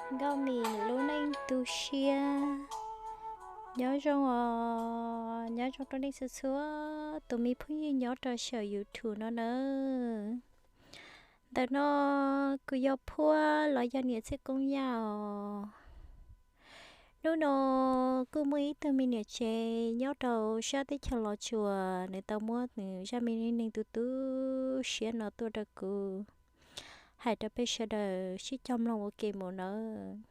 Nkauj Mim lub neej tu siab. Nyob zoo os, nyob zoo rau nej txhua txhua tus me phooj ywg nyob rau saum YouTube no nawb. Ntawm no kuv yog Phuaj los yog niam Txhiaj Koob Yaj os. Hnub no kuj muaj ib tug me niam tsev nyob rau sab teb chaws Los Tsuas, nws tau muab nws zaj me neej neeg tu tu siab no tuaj rau kuv hais rau peb sawv daws sib cog mloog ua ke mus nawb.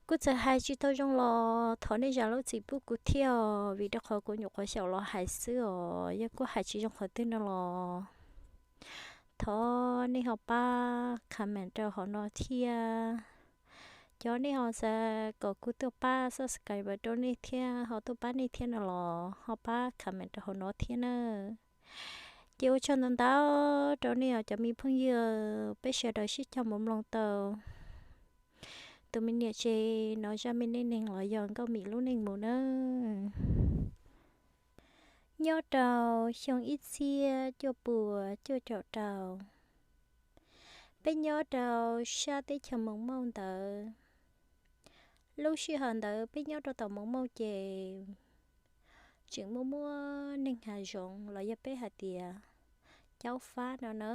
Kuv txawm hais tsis tau zoo los thov nej zam lub txim pub kuv thiab os, vim rau qhov kuv nyuam qhuav xyaum los hais xwb os. Yog kuv hais tsis zoo qhov twg no los thov nej ho pab comment rau hauv no thiab. Cov nej ho xav kom kuv tuaj pab subscribe rau nej thiab ho tuaj pab nej thiab no los ho pab comment rau hauv no thiab na. Ces ua tsaug ntau ntau rau nej os cov me phooj ywg, peb sawv daws sib cog mus mloog tau tus me niam tsev no zaj me neej neeg los yog Nkauj Mim lub neej mus nawb. Nyob rau xyoo ib txhiab cuaj puas cuaj caum rau, peb nyob rau sab teb chaws Moos Mauj ntawd. Lub sij hawm ntawd peb nyob rau tom Moos Mauj ces tseem muaj muaj neeg hav zoov los yog peb hais tias caub fab no na.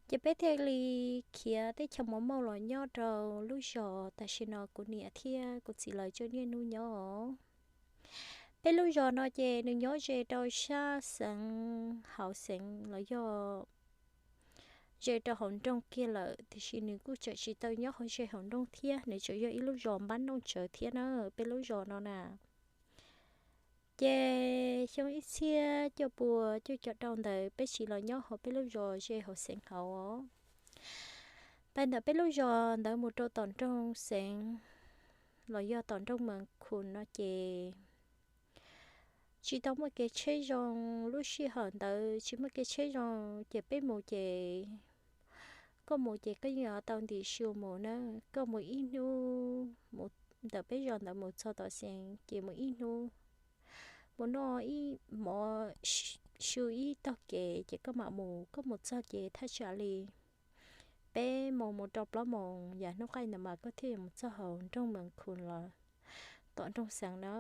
Ces peb thiaj li khiav teb chaws Moos Mauj los nyob rau lub zos tam sim no kuv niam thiab kuv txiv lawv tseem niaj hnub nyob os. Peb lub zos no ces nws nyob ze rau sab xeev hauv xeev los yog ze rau hauv nroog kiag lawm, tiam sis nws kuj tseem tsis tau nyob hauv ze hauv nroog thiab, nws tseem yog ib lub zos npab nroog tsawv thiab na, peb lub zos no na. Ces xyoo ib txhiab cuaj puas cuaj caum rau ntawd peb tsiv los nyob hauv peb lub zos ze hauv xeev hauv os. Pais ntawm peb lub zos ntawd mus rau tom nroog xeev los yog tom nroog Mees Khus no ces tsis tau muaj kev tsheb zoo. Lub sij hawm ntawd tsis muaj kev tsheb zoo ces peb mus ces, koj mus ces koj yeej yuav tau ntim su mus na. Koj mus ib hnub, mus ntawm peb zos ntawd mus txog tom xeev ces mus ib hnub, mus noj ib hmos su ib tog kev ces koj mam mus. Koj mus txog ces thaj tsam li peb moos mus rau plaub moos yam hnub qaij ntawd mas koj thiaj yuav mus txog hauv nroog Mees Khus los tom nroog xeev na.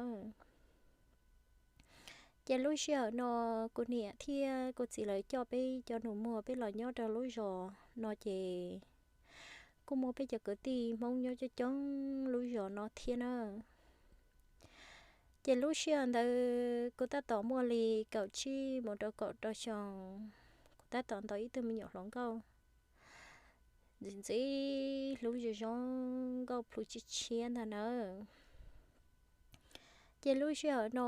Ces lub sij hawm no kuv niam thiab kuv txiv lawv coj peb cov nus muag peb los nyob rau lub zos no ces kuj muaj peb cov kwv tij Hmoob nyob coob coob lub zos no thiab na. Ces lub sij hawm ntawd kuv tab tom muaj li kaum tsib mus rau kaum rau xyoo, kuv tab tom ntaus ib tug me nyuam hluas nkauj ntxim ntxim hlub zoo zoo nkauj plhu tshiab tshiab ntag na. Ces lub sij hawm no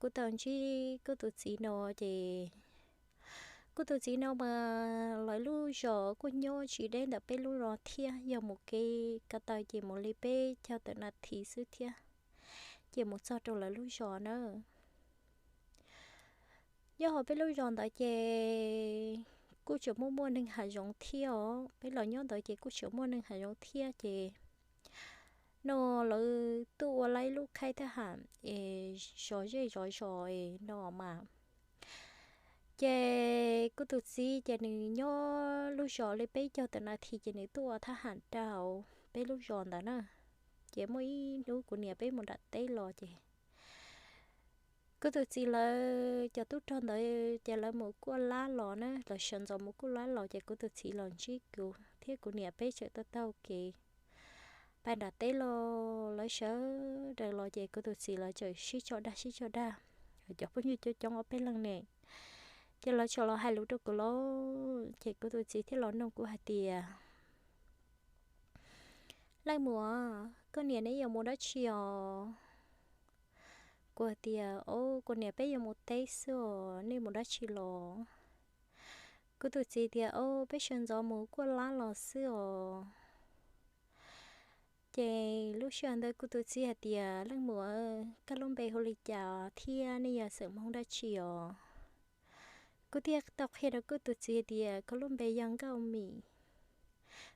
kuv tau ntsib kuv tus txiv no ces kuv tus txiv no mas lawv lub zos kuj nyob tsis deb ntawm peb lub zos thiab, yog mus kev ko taw ces mus li peb caug tawm nas this xwb thiab, ces mus txog rau lawv lub zos na. Nyob hauv peb lub zos ntawd ces kuj tseem muaj muaj neeg hav zoov thiab os. Peb los nyob ntawd ces kuj tseem muaj neeg hav zoov thiab ces no lawv tuaj ua lawv lub khaib thab ham es zov zej zov zos es no mas. Ces kuv tus txiv ces nws nyob lub zos li peb caug tawm nas this ces nws tuaj ua thab ham rau peb lub zos ntawd na. Ces muaj ib hnub kuv niam peb mus nram teb los ces kuv tus txiv lawv cov tub rog ntawd ces lawv mus kuaj lab los na, lawv sawv ntxov mus kuaj lab los ces kuv tus txiv los ntsib kuv thiab kuv niam peb tseem taug taug kev pais nram teb los. Lawv sawv daws los ces kuv tus txiv lawv tseem sib tso dag sib tso dag, cov phooj ywg coob coob ob peb leeg ne. Ces lawv tseem los hais lus rau kuv los ces kuv tus txiv thiaj los nug kuv hais tias, Leej muam, koj niam neb yuav mus dab tsi os? Kuv hais tias, O, kuv niam peb yuav mus teb xwb os, nej mus dab tsi los? Kuv tus txiv tias, O, peb sawv ntxov mus kuaj lab los xwb os. Ces lub sij hawm ntawd kuv tus txiv hais tias, Leej muam, koj lub npe hu li cas thiab nej yog xeem Hmoob dab tsi os? Kuv thiaj tau qhia rau kuv tus txiv hais tias, Koj lub npe yog Nkauj Mim,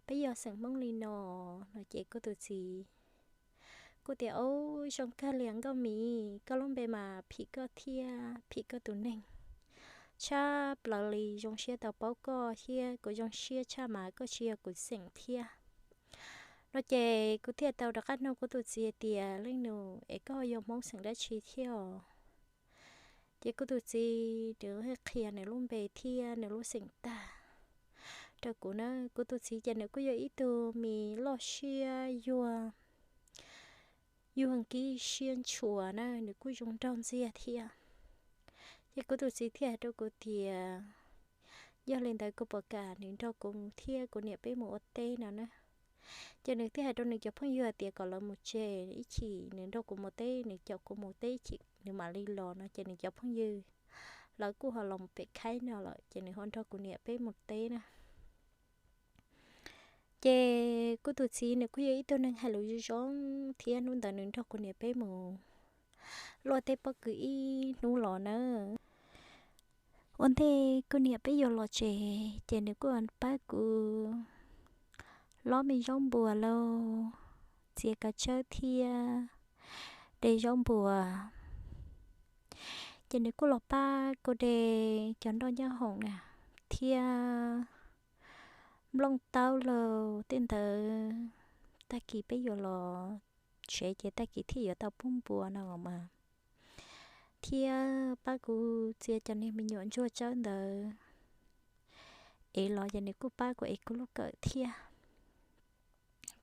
peb yog xeem Hmoob li no. No ces kuv tus txiv kuj tias, O, zoo kawg li Nkauj Mim, koj lub npe mas phim koj thiab phim koj tus neeg tshaj plaws li. Zoo siab tau paub koj thiab kuv zoo siab tshaj mas koj tsis yog kuv xeem thiab. No ces kuv thiaj tau rov qab nug kuv tus txiv tias, Leej nus, es koj yog Hmoob xeem dab tsi thiab os? Ces kuv tus txiv nws qhia nws lub npe thiab nws lub xeem tag rau kuv na. Kuv tus txiv ces nws kuj yog ib tug me loj siab yuag, yuag nkib siab ntshua na, nws kuj zoo nraug ntxiag thiab. Ces kuv tus txiv thiaj hais rau kuv tias, Yog li ntawd koj puas kam nws nrog kuv thiab kuv niam peb mus ua teb no na? Ces nws thiaj hais rau nws cov phooj ywg hais tias kom lawv mus tsev ib chim, nws nrog kuv mus teb, nws caum kuv mus teb ib chim nws mam li los no. Ces nws cov phooj ywg lawv kuj ho los pem khaib no lawm, ces nws ho nrog kuv niam peb mus teb na. Ces kuv tus txiv nws kuj yog ib tug neeg hais lus zoo zoo thiab, hnub ntawd nws nrog kuv niam peb mus luaj teb pob kws ib hnub los na. Ua ntej kuv niam peb yuav los tsev ces nws kuj pab kuv lob me zaub npua lauj, txiav kav tsawb thiab de zaub npua. Ces nws kuj los pab kuv de cov nroj nyab hoom na, thiab nplooj taub lauj, tej ntawd tag kis peb yuav los tsev ces tag kis thiaj yuav tau pub npua no mas, thiab pab kuv txiav cov niag me nyuam ntsuag tsawb ntawd es los ces nws kuj pab kuv ev kuv lub kawm thiab.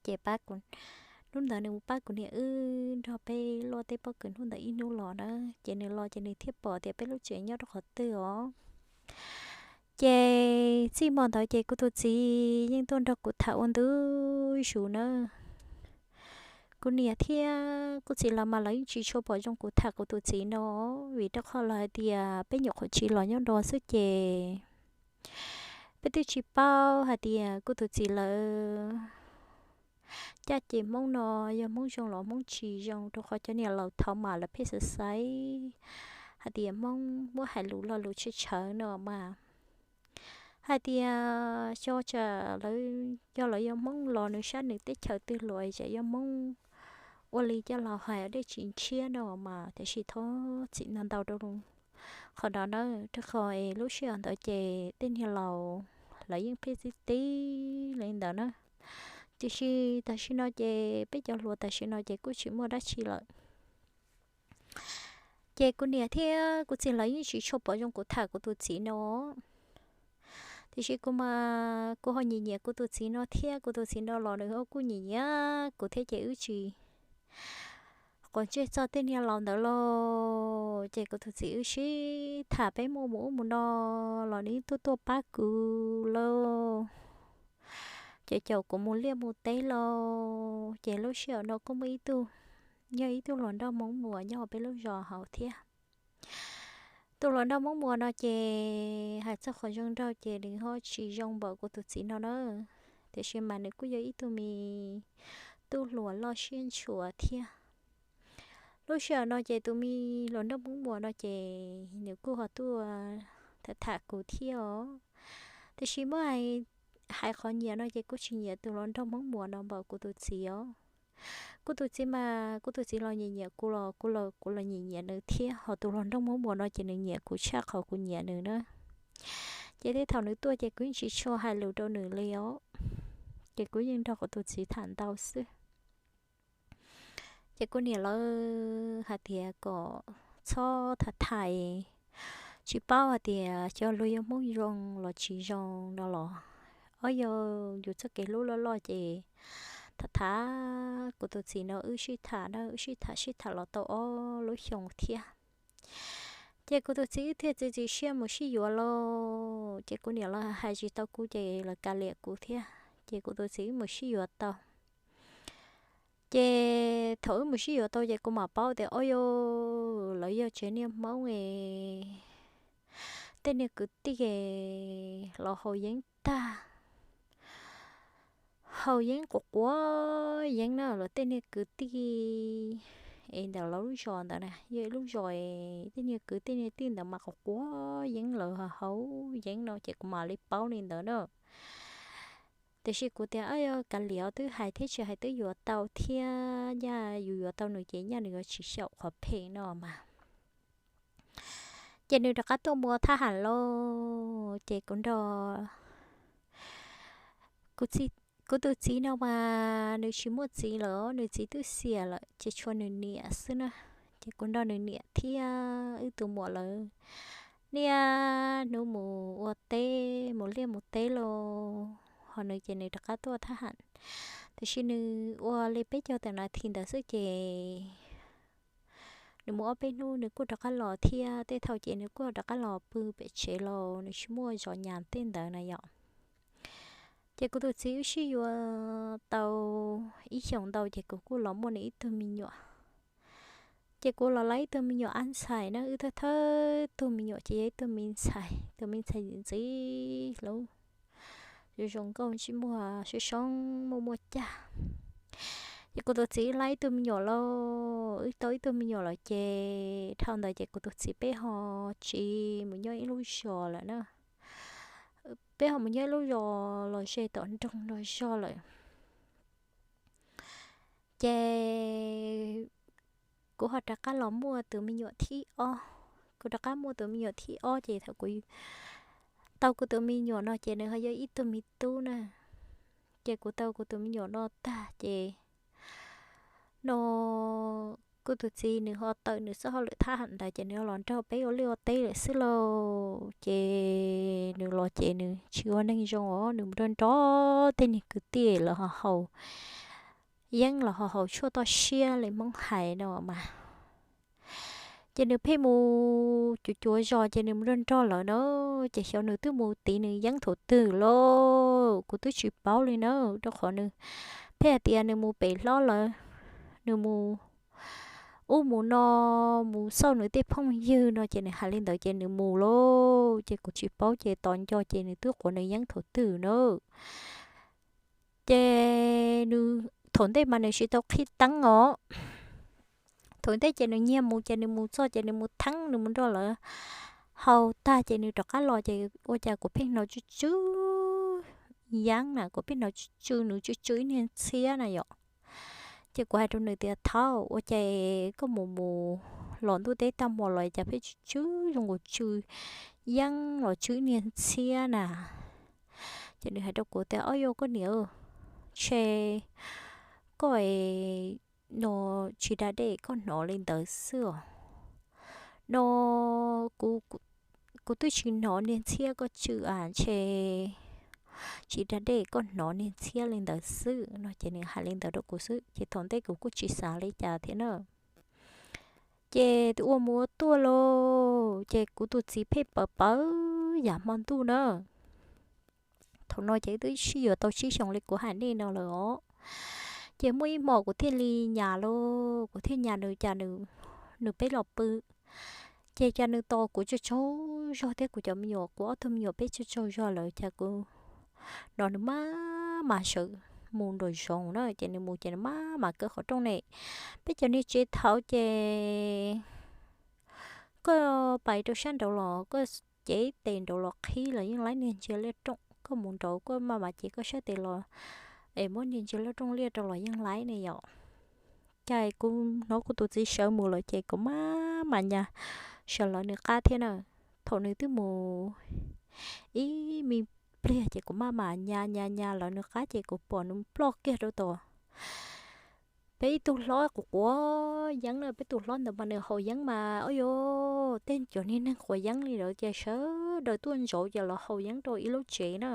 Ces pab kuv, hnub ntawd nws pab kuv niam wb nrog peb luaj teb pob kws hnub ntawd ib hnub los na. Ces nws los ces nws thiaj pom tias peb lub tsev nyob rau qhov twg os. Ces txij hmo ntawd ces kuv tus txiv yeej tuaj nrog kuv tham ua ntu zus na. Kuv niam thiab kuv txiv lawv mas lawv yeej tsis tshua pom zoo kuv tham kuv tus txiv no, vim rau qhov lawv hais tias peb nyuam qhuav tsis los nyob dua xwb ces peb twb tsis paub hais tias kuv tus txiv lawv caj ces Hmoob no yog Hmoob zoo los Hmoob tsis zoo, rau qhov cov niam laus thaud mas lawv pheej xav xaiv hais tias Hmoob muab hais lus lo lus tshawv tshawv no mas, hais tias xyov tsam lawv, yog lawv yog Hmoob los nws sab nws teb chaws twg los tsam yog Hmoob ua li coj los hais dej tsis ntshiab no mas, tiam sis thov txim ntau ntau rau qhov no na, rau qhov es lub sij hawm ntawd ces tej niag laus lawv yeej pheej txib tib li ntawd na. Tiam sis tam sim no ces peb cov hluas tam sim no ces kuj tsis muaj dab tsi lawm. Ces kuv niam thiab kuv txiv lawv yeej tsis tshua pom zoo kuv tham kuv tus txiv no. Tiam sis kuv mas kuv ho nyiam nyiam kuv tus txiv no thiab, kuv tus txiv no los nws ho kuj nyiam nyiam kuv thiab, ces wb tsis quav ntsej txog tej niag laus ntawd lauj. Ces kuv tus txiv wb sib tham, peb muaj mus ub mus no los nws yeej tuaj tuaj pab kuv lauj, ces caum kuv mus liaj mus teb lauj. Ces lub sij hawm no kuj muaj ib tug, yog ib tug hluas nraug Hmoob Muas nyob peb lub zos hauv thiab. Tus hluas nraug Hmoob Muas no ces hais txog qhov zoo nraug ces nws ho tsis zoo npaum kuv tus txiv no na, tiam sis mas nws kuj yog ib tug me tub hluas loj siab ntshua thiab. Lub sij hawm no ces tus me hluas nraug Hmoob Muas no ces nws kuj ho tuaj tham tham kuv thiab os. Tiam sis muab hais, hais qhov nyiam no ces kuv tsis nyiam tus hluas nraug Hmoob Muas no npaum kuv tus txiv os. Kuv tus txiv mas kuv tus txiv los nyiam nyiam kuv los kuv los, kuv los nyiam nyiam nws thiab, ho tus hluas nraug Hmoob Muas no ces nws nyiam kuv tshaj qhov kuv nyiam nws na. Ces tej thaum nws tuaj ces kuv yeej tsis tshua hais lus rau nws li os. Ces kuv yeej nrog kuv tus txiv tham ntau xwb. Ces kuv niam lawv hais tias kom txhob tham tham, tsis paub hais tias xyov luag yog Hmoob zoo los tsis zoo no los, ob yog yus txoj kev hlub loj loj ces tham tham. Kuv tus txiv no wb sib tham na, wb sib tham sib tham los tau ob lub xyoo thiab. Ces kuv tus txiv wb thiaj txiav txim siab mus sib yuav lauj. Ces kuv niam lawv hais tsis tau kuv ces lawv kav liam kuv thiab, ces kuv tus txiv wb mus sib yuav tau. Ces thaum wb mus sib yuav tau ces kuv mam paub tias, o, yog lawv yog tsev niag Hmoob es tej niag kwv tij es los haus yeeb tag, haus yeeb quav quav yeeb na, lawv tej niag kwv tij es ntawm lawv lub zos ntawd na, yog ib lub zos es tej niag kwv tej niag tij ntawd mas quav quav yeeb, lawv haus yeeb no ces kuv mam li paub li ntawd na. Tiam sis kuv tias, o, yog kav liam, twb hais thiab tsis hais twb yuav tau thiab, nyaj yus yuav tau nws ces nyaj nws yuav tsis xyaum qhov phem no mas. Ces nws rov qab tuaj mus thab ham lauj, ces kuv nrog kuv txij, Kuv tus txiv no mas nws tsis muaj txiv lawm, nws txiv twb xiam lawm ces tshuav nws niam xwb na. Ces kuv nrog nws niam thiab wb tus muam lawv niaj hnub mus ua teb, mus liaj mus teb los, ho nws ces nws rov qab tuaj thab ham. Tiam sis nws ua li peb caug tawm nas this ntawd xwb ces nws mus ob peb hnub nws kuj rov qab los thiab, tej thaum ces nws kuj rov qab los pw pem tsev los nws tsis muaj zov nyas tej ntawd na yom. Ces kuv tus txiv wb sib yuav tau ib xyoos ntau ces kuv kuj los muaj nws ib tug me nyuam. Ces kuv los lawv ib tug me nyuam ab ntxhais na, wb thawj thawj tug me nyuam ces yog ib tug me ntxhais, tus me ntxhais ntxim ntxim hlub, zoo zoo nkauj ntsej muag soob soob muaj muaj cag. Ces kuv tus txiv lawv ib tug me nyuam lauj, wb tau ib tug me nyuam lawm ces dhau ntawd ces kuv tus txiv peb ho tsis mus nyob ib lub zos lawm na. Peb ho mus nyob ib lub zos los ze tom nroog los zog lawm. Ces kuv ho rov qab los muaj tus me nyuam thib ob. Kuv rov qab muaj tus me nyuam thib ob ces thaum kuv tau kuv tus me nyuam no ces nws ho yog ib tug me tub na. Ces kuv tau kuv tus me nyuam no tag ces no kuv tus txiv nws ho tawm nws txoj hauj lwm thab ham ntawd ces nws los nrog peb ua liaj ua teb lawm xwb lauj. Ces nws los ces nws tsis ua neeg zoo os, nws mus nrog nrog tej niag kwv tij los ho haus yeeb los ho haus tshuaj toj siab li Hmoob hais no mas. Ces nws pheej mus cuav cuav zos ces nws mus nrog nrog lawv na, ces xyov nws twb mus tiv nws yeeb thaum twg lauj, kuv twb tsis paub li na, rau qhov nws pheej hais tias nws mus pem hlob lawv, nws mus ub mus no, mus xauj nws tej phooj ywg no ces nws hais li ntawd ces nws mus lauj, ces kuv tsis paub ces tos nco ces nws twb quav nws yeeb thaum twg na. Ces nws thaum ntej mas nws tsis tau qhib teeb os. Thaum ntej ces nws nyiag mus ces nws mus txog ces nws mus theeb, nws mus nrog lawv haus tag ces nws rov qab los ces ua cas kuv pheej hnov tsw tsw yeeb na, kuv pheej hnov tsw tsw, nws tsw tsw ib niag ntxhiab na yom. Ces kuv hais rau nws tias thaub, ua cas koj mus mus los ntuj teb tag hmo los cas pheej tsw tsw zoo nkaus tsw yeeb los tsw ib niag ntxhiab na. Ces nws hais rau kuv tias ob yog koj niam, ntshe koj no tsis da dej koj hnov li ntawd xwb os. No kuv twb tsis hnov niag ntxhiab koj tsw a, ntshe tsis da dej koj hnov niag ntxhiab li ntawd xwb no ces nws hais li ntawd rau kuv xwb ces thaum ntej kuv kuj tsis xav li cas thiab na. Ces ua mus ua tuaj lauj ces kuv tus txiv pheej pawv pawv yam hmo ntuj na. Thaum no ces wb twb sib yuav tau tsib xyoos li kuv hais nej no lawm os. Ces muaj ib hmo kuv thiaj li nyas lauj, kuv thiaj nyas nws cas nws peb los pw. Ces cas nws tos kuv tsaug tsaug zog thiab kuv cov me nyuam, kuv ob tug me nyuam peb tsaug tsaug zog lawm cas kuv hnov nws maj mam sawv mus nraum zoov na, ces nws mus ces nws maj mam kaw qhov rooj ne. Peb cov niag tsev thaud ces koj pais rau sab nraud los koj cev tes nraud los qhib los yeej laib niag ntsia liaj rooj, koj mus nraud koj maj mam cev koj sab tes los es muab niag ntsia liaj rooj liaj rau los yeej laib ne yom. Cas kuv hnov kuv tus txiv sawv mus lawm ces kuv maj mam nyas sawv lawv nws qab thiab na. Thaum nws twb mus ib me pliag ces kuv maj mam nyas nyas nyas lawv nws qab ces kuv pom nws ploj kiag rau tom peb ib tug hlob quav quav yeeb na, peb tus hlob ntawd mas nws haus yeeb mas, o yos, tej cov niag neeg quav yeeb li lawm ces sawv daws tuaj ntsoov ces los haus yeeb rau ib lub tsev na.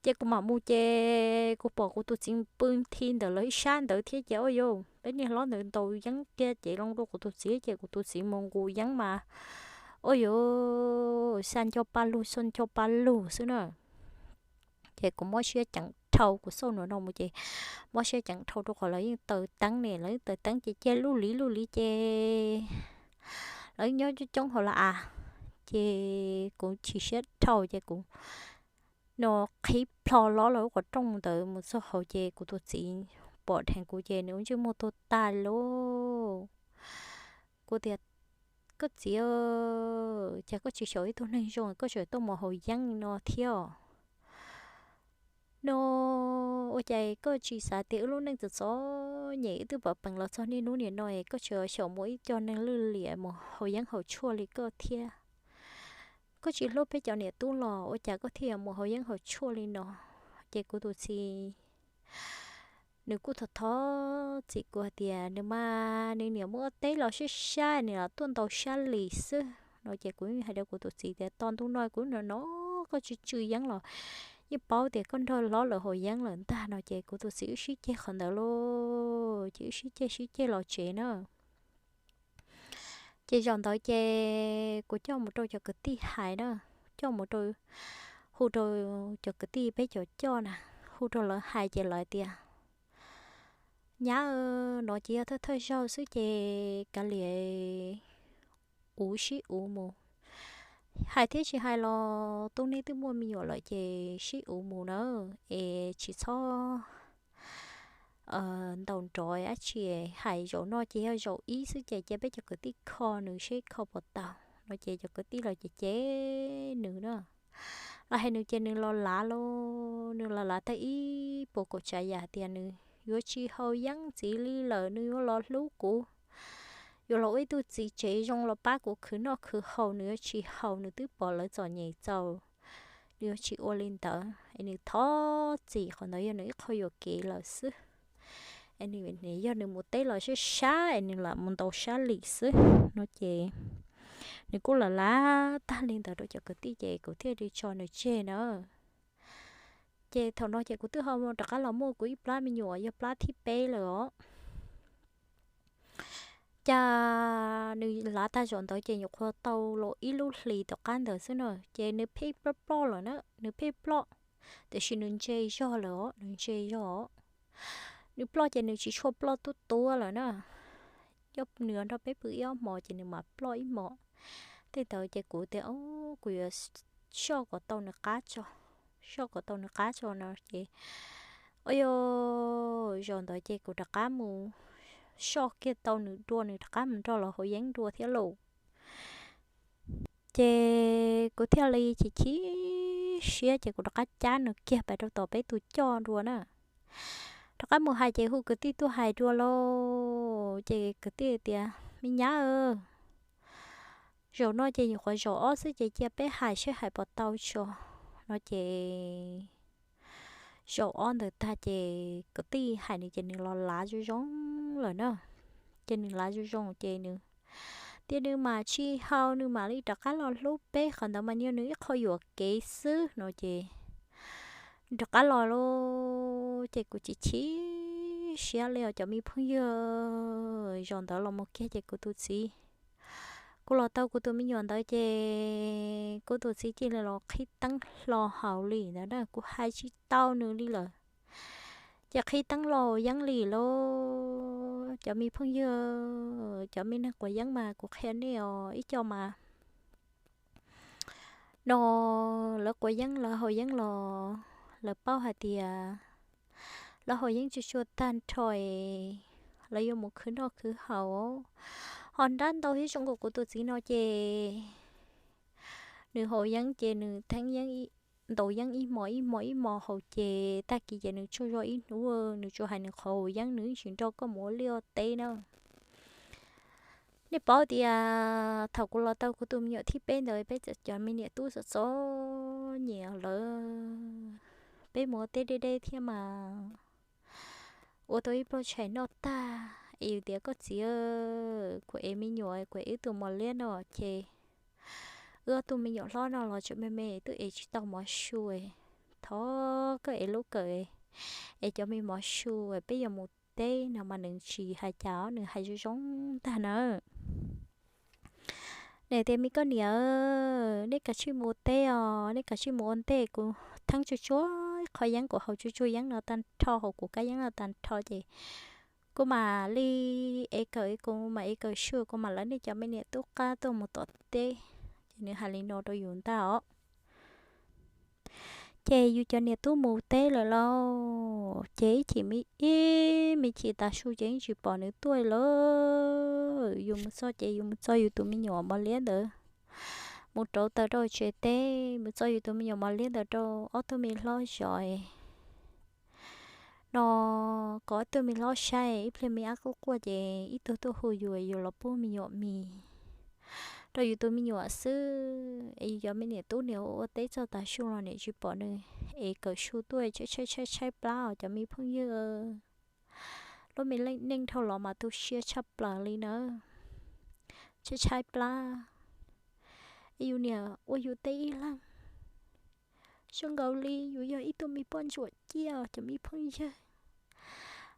Ces kuv mam mus ces kuv pom kuv tus txiv pw nthi ntawm lawv ib sab ntawd thiab ces, o yos, peb niag hlob ntawd ntaus yeeb kiag ces loo rau kuv tus txiv ces kuv tus txiv mus nqus yeeb mas, o yos, xa nco pa lug xa nco pa lug xwb na. Ces kuv muab siab ceev dhau, kuv xauj nws no mus ces muab siab ceev dhau rau qhov lawv yeej taws teeb ne, lawv yeej taws teeb ces cia luj liv luj liv ces lawv nyob coob coob hauv lawm a. Ces kuv chim siab dhau ces kuv no qhib plho lov lawv lub qhov rooj ntawd mus txog hauv ces kuv tus txiv pom dheev kuv ces nws ua ntsej muag tuag tag lauj. Kuv tias, koj txiv, cas koj tsis xyaum ib tug neeg zoo koj tseem tuaj mus haus yeeb no thiab? No ua cas koj tsis xav tias wb lub neej txom txom nyem wb twb pom peev los txog niaj hnub nim no es koj tseem xyaum mus ib co neeg lwj liam mus haus yeeb haus tshuaj li koj thiab? Koj tsis hlub peb cov niam tub los ua cas koj thiaj yuav mus haus yeeb haus tshuaj li no? Ces kuv tus txiv nws kuj thov thov txim kuv hais tias nws mas nws niam muab teb los sib sab nws los tuaj ntaus sab lis xwb no ces kuv hais rau kuv tus txiv tias tos ntu no kuv no no koj tsw tsw yeeb los yeej paub tias koj nrog hlob lawv haus yeeb lawm ntag no ces kuv tus txiv wb sib ceg qhov ntawd lauj ces wb sib ceg sib ceg los tsev na. Ces zaum ntawd ces kuv coj mus rau cov kwv tij hais na, coj mus rau, hu rau cov kwv tij peb cov coj na, hu rau lawv hais ces lawv tias nyab, no ces yog thawj thawj zaug xwb ces kav liam uv sib uv mus. Hais thiab tsis hais los tub neb twb muaj me nyuam lawm ces sib uv mus na, es tsis txhob ntaus nrov dab tsi, hais zaum no ces yog zaum ib xwb ces cia peb cov kwv tij kho nws seb kho puas tau no ces cov kwv tij los ces cem nws na. Los hais nws ces nws los lav lauj, nws los lav tag ib puas kaum tsav yam tias nws yuav tsis haus yeeb ntxiv li lawm, nws yuav los hlub kuv, yuav los ua ib tug txiv tsev zoo los pab kuv khwv noj khwv haus, nws yuav tsis haus, nws twb pom lawv txom nyem txaus, nws yuav tsis ua li ntawd. Es nws thov txim qhov ntawd yog nws ib qho yuam kev lawm xwb. Es nws, yog nws mus teb los sib sab es nws lam mus ntaus sab lis xwb no ces nws kuj los lav tag li ntawd rau cov kwv tij ces kuv thiaj li tso nws tseg na. Ces thaum no ces kuv twb ho rov qab los muaj kuv ib plab me nyuam yog plab thib peb lawm os. Ces nws lav tag zaum ntawd ces nyuam qhuav tau los ib lub hlis tom qab ntawd xwb na, ces nws pheej ploj ploj lawm na, nws pheej ploj, tiam sis nws ntse zog lawm os, nws ntse zog os. Nws ploj ces nws tsis tshua ploj tuab tuab lawm na, nws nrog peb pw ib ob hmos ces nws mam ploj ib hmos. Tej ntawd ces kuv tias o, kuv yuav soj kom tau nws qab tso, soj kom tau nws qab tso no ces, o yog, zaum ntawd ces kuv rov qab mus soj kiag tau nws dua, nws rov qab mus nrog lawv haus yeeb dua thiab lauj. Ces kuv thiaj li chim chim siab ces kuv rov qab cab nws kiag pais rau tom peb tus coj dua na. Rov qab mus hais ces hu kwv tij tuaj hais dua lauj, ces kwv tij tias me nyab, zaum no ces nyuam qhuav zaum ob xwb ces cia peb hais seb hais puas tau tso no ces zaum ob ntawd tag ces kwv tij hais nws ces nws los lav zoo zoo lawm na. Ces nws lav zoo zoo ces nws tias nws mam tsis haus, nws mam li rov qab los hlub peb, qhov ntawd mas yog nws ib qho yuam kev xwb no ces rov qab los lauj. Ces kuv chim chim siab li os cov me phooj ywg, zaum ntawd los mus kiag ces kuv tus txiv, kuv los tau kuv tus me nyuam ntawd ces kuv tus txiv cia li los qhib teeb hlo hauv li ntawd na, kuv hais tsis tau nws li lawm. Ces qhib teeb los haus yeeb li lauj cov me phooj ywg, cov me neeg quav yeeb mas kuv qhia nej os ib co mas no lawv quav yeeb lawv haus yeeb los lawv paub hais tias lawv haus yeeb tsuag tsuag tag nrho es lawv yuav mus khwv noj khwv haus. Ho nrab ntau thiab zoo nkaus kuv tus txiv no ces nws haus yeeb ces nws theeb yeeb, ntaus yeeb ib hmos ib hmos ib hmos haus ces tag kis ces nws tsaug zog ib hnub, nws tsuas hais nws qhov haus yeeb nws yeej tsis nrog koj mus ua liaj ua teb na. Nej paub tias thaum kuv los tau kuv tus me nyuam thib peb ntawd peb cov me niam tub txom txom nyem lawm, peb mus ua teb deb deb thiab mas ua tau ib pluag tshais noj tag es yus tias koj txiv, kuv ev me nyuam kuv ev wb tus mos liab no ces wb ob tug me nyuam hlob no los tseem me me twb ev tsis tau mov su, thov koj ev lub kawm es cov me mov su peb yuav mus teb no mas nws tsis hais cas, nws hais zoo zoo ntag na. Nws tias me koj niam, nej kav tsij mus teb os, nej kav tsij mus ua ntej, kuv theeb tsuag tsuag qhov yeeb, kuv haus tsuag tsuag yeeb no tag nrho, haus kuv kab yeeb no tag nrho ces kuv mam li ev kawm, kuv mam ev kawm su, kuv mam lawv nej cov me niam tub qab tuaj mus tom teb. Ces nws hais li no rau yus ntag os. Ces yus cov niam tub mus teb lawm lauj, ces ib chim me, ib me chim tav su ces yeej tsis pom nws tuaj lawm. Yus mus txog ces yus mus txog yus tus me nyuam mos liab ntawd, mus rauv taws rau tsev teb, mus txog yus tus me nyuam mos liab ntawd rau ob tug me hlob zov no, kom ob tug me hlob saib, ib pliag me ab quaj quaj ces ib tug tuaj hu yus, yus los pub me nyuam mis rau yus tus me nyuam xwb. Es yus cov me niam tub niam ua teb txog tav su los niam tsis pom nws, es kawm su tuaj tshaib tshaib tshaib plab os cov me phooj ywg. Lub me neej dhau los mas tu siab tshaj plaws li na. Tshaib tshaib plab, es yus niam ua yus tej ib leeg. Zoo nkaus li yus yog ib tug me poj ntsuam ciaj cov me phooj ywg.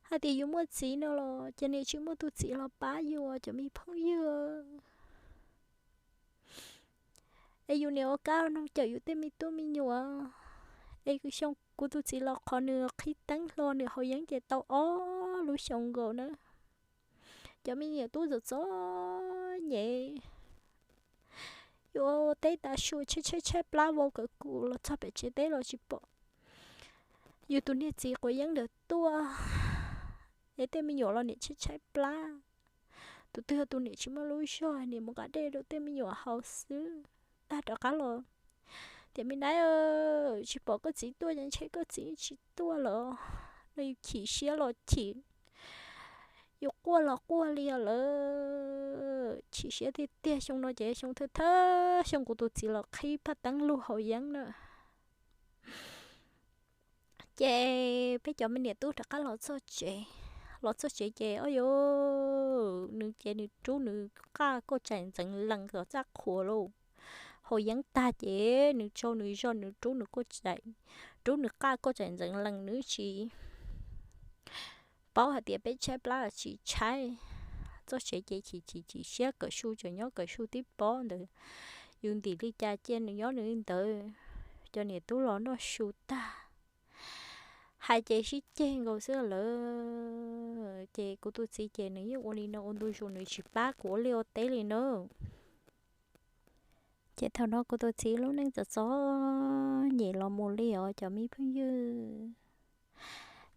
Hais tias yus muaj txiv no los ces niam tsis muaj tus txiv los pab yus cov me phooj ywg. Es yus niam ua kab noog cawm yus tej me tub me nyuam, es xyoo kuv tus txiv los qhov nws qhib teeb hlo nws haus yeeb ces tau ob lub xyoo nkaus na. Cov me niam tub txom txom nyem, yuav teb tas su tshaib tshaib tshaib plab vau kawg kuv los txog pem tsev teb los tsis pom yus tus niag txiv quav yeeb ntawd tuaj. Es tej me nyuam los niam tshaib tshaib plab, tus twg tus niam tsis muaj lub zog, niam mus nqa dej rau tej me nyuam haus xwb. Tag rov qab los tias me nab, tsis pom koj txiv tuaj ces ntshe koj txiv tsis tuaj lawm no. Yus chim siab los chim, yus quaj los quaj li os lawm. Chim siab tiag tiag, xyoo no ces xyoo thawj thawj xyoo kuv tus txiv los qhib phaj teeb lug haus yeeb na. Ces peb cov me niam tub rov qab los txog tsev. Los txog tsev ces o yus, nws ces nws rub nws qaj kauj tsaim ntxeev lees tom txaj qhua lauj. Haus yeeb tag ces nws tsaug nws zog nws rub nws kauj tsaim, rub nws qaj kauj tsaim ntxeev lees nws tsis paub hais tias peb tshaib plab los tsis tshaib. Txog tsev ces chim chim chim siab kawm su, tseem nyob kawm su tib pob ntawd. Yus ntim li cas cia nws nyob nws li ntawd. Cov niam tub los noj su tag, hais ces sib ceg nkaus xwb lawm. Ces kuv tus txiv ces nws yeej ua li no ua ntu zus, nws tsis pab kuv ua liaj ua teb li na. Ces thaum no kuv tus txiv lub neej txom txom nyem los mus li os cov me phooj ywg.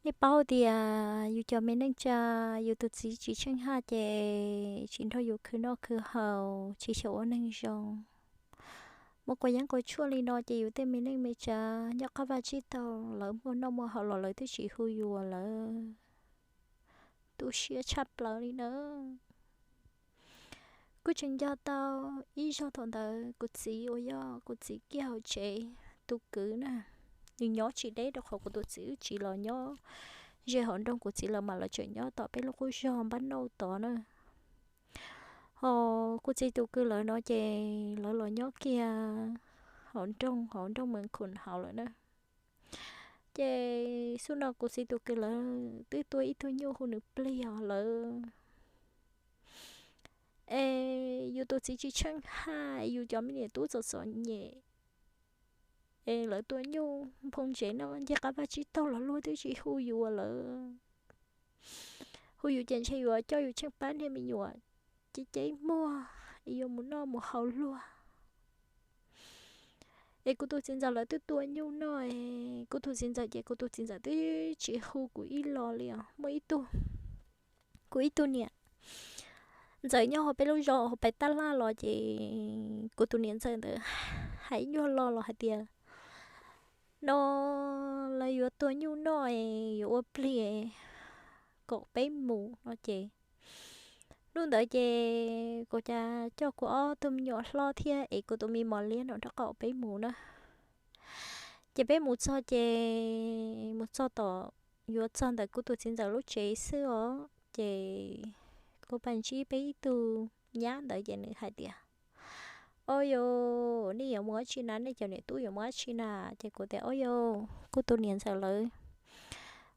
Nej paub tias yus cov me neej tsa, yus tus txiv tsis tsheej haj ces tsis nrog yus khwv noj khwv haus, tsis xyaum ua neeg zoo. Mus quav yeeb quav tshuaj li no ces yus tej me neej me tsa nyob qab vaj tsib taug, lawv muaj noj muaj haus los lawv twb tsis hu yus lawm. Tu siab tshaj plaws li na. Kuj tseem nco tau ib zaug thaum ntawd kuv txiv uas yog kuv txiv kiag hauv tsev tus kwv na, nws nyob tsis deb rau qhov kuv tus txiv wb tsis los nyob ze hauv nroog kuv txiv lawv mas lawv tseem nyob tom peb lub qub zog npab nauj tod na. Ho kuv txiv tus kwv lawv no ces lawv los nyob kiag hauv nroog, hauv nroog Mes Khoom hauv lawm na. Ces xub no kuv txiv tus kwv lawv twb tua ib tug nyuj hu nws plig os lawm. Es yus tus txiv tsis tsheej haj, yus cov me niam tub txom txom nyem, es lawv tua nyuj nphoo ntsev no ncig qab vaj tsib taug los luag twb tsis hu yus lawm. Hu yus ces ntshe yuav coj yus tsheej pab niag me nyuam ceb ceb muag, yuav mus noj mus haus luag. Es kuv tus txiv ntxawm lawv twb tua nyuj noj, kuv tus txiv ntxawm ces kuv tus txiv ntxawm twb tsis hu kuv ib los li os. Muaj ib tug, kuv ib tug niam ntxawm nyob hauv peb lub zos hauv Pais Tab Laj los ces kuv tus niam ntxawm ntawd hais ib nyuag lo los hais tias no lawv yuav tua nyuj noj es yuav ua plig kom peb mus no ces hnub ntawd ces kuv cas coj kuv ob tug me nyuam hlob thiab es kuv tus me mos liab no rov qab peb mus na. Ces peb mus txog ces mus txog tom, yuav txog ntawm kuv tus txiv ntxawm lub tsev xwb os ces kuv pais ntsib peb ib tug nyab ntawd ces nws hais tias, o yau, nej yuav mus dab tsi na, nej cov niam tub yuav mus dab tsi na? Ces kuv tias, o yau, kuv tus niam ntxawm lawv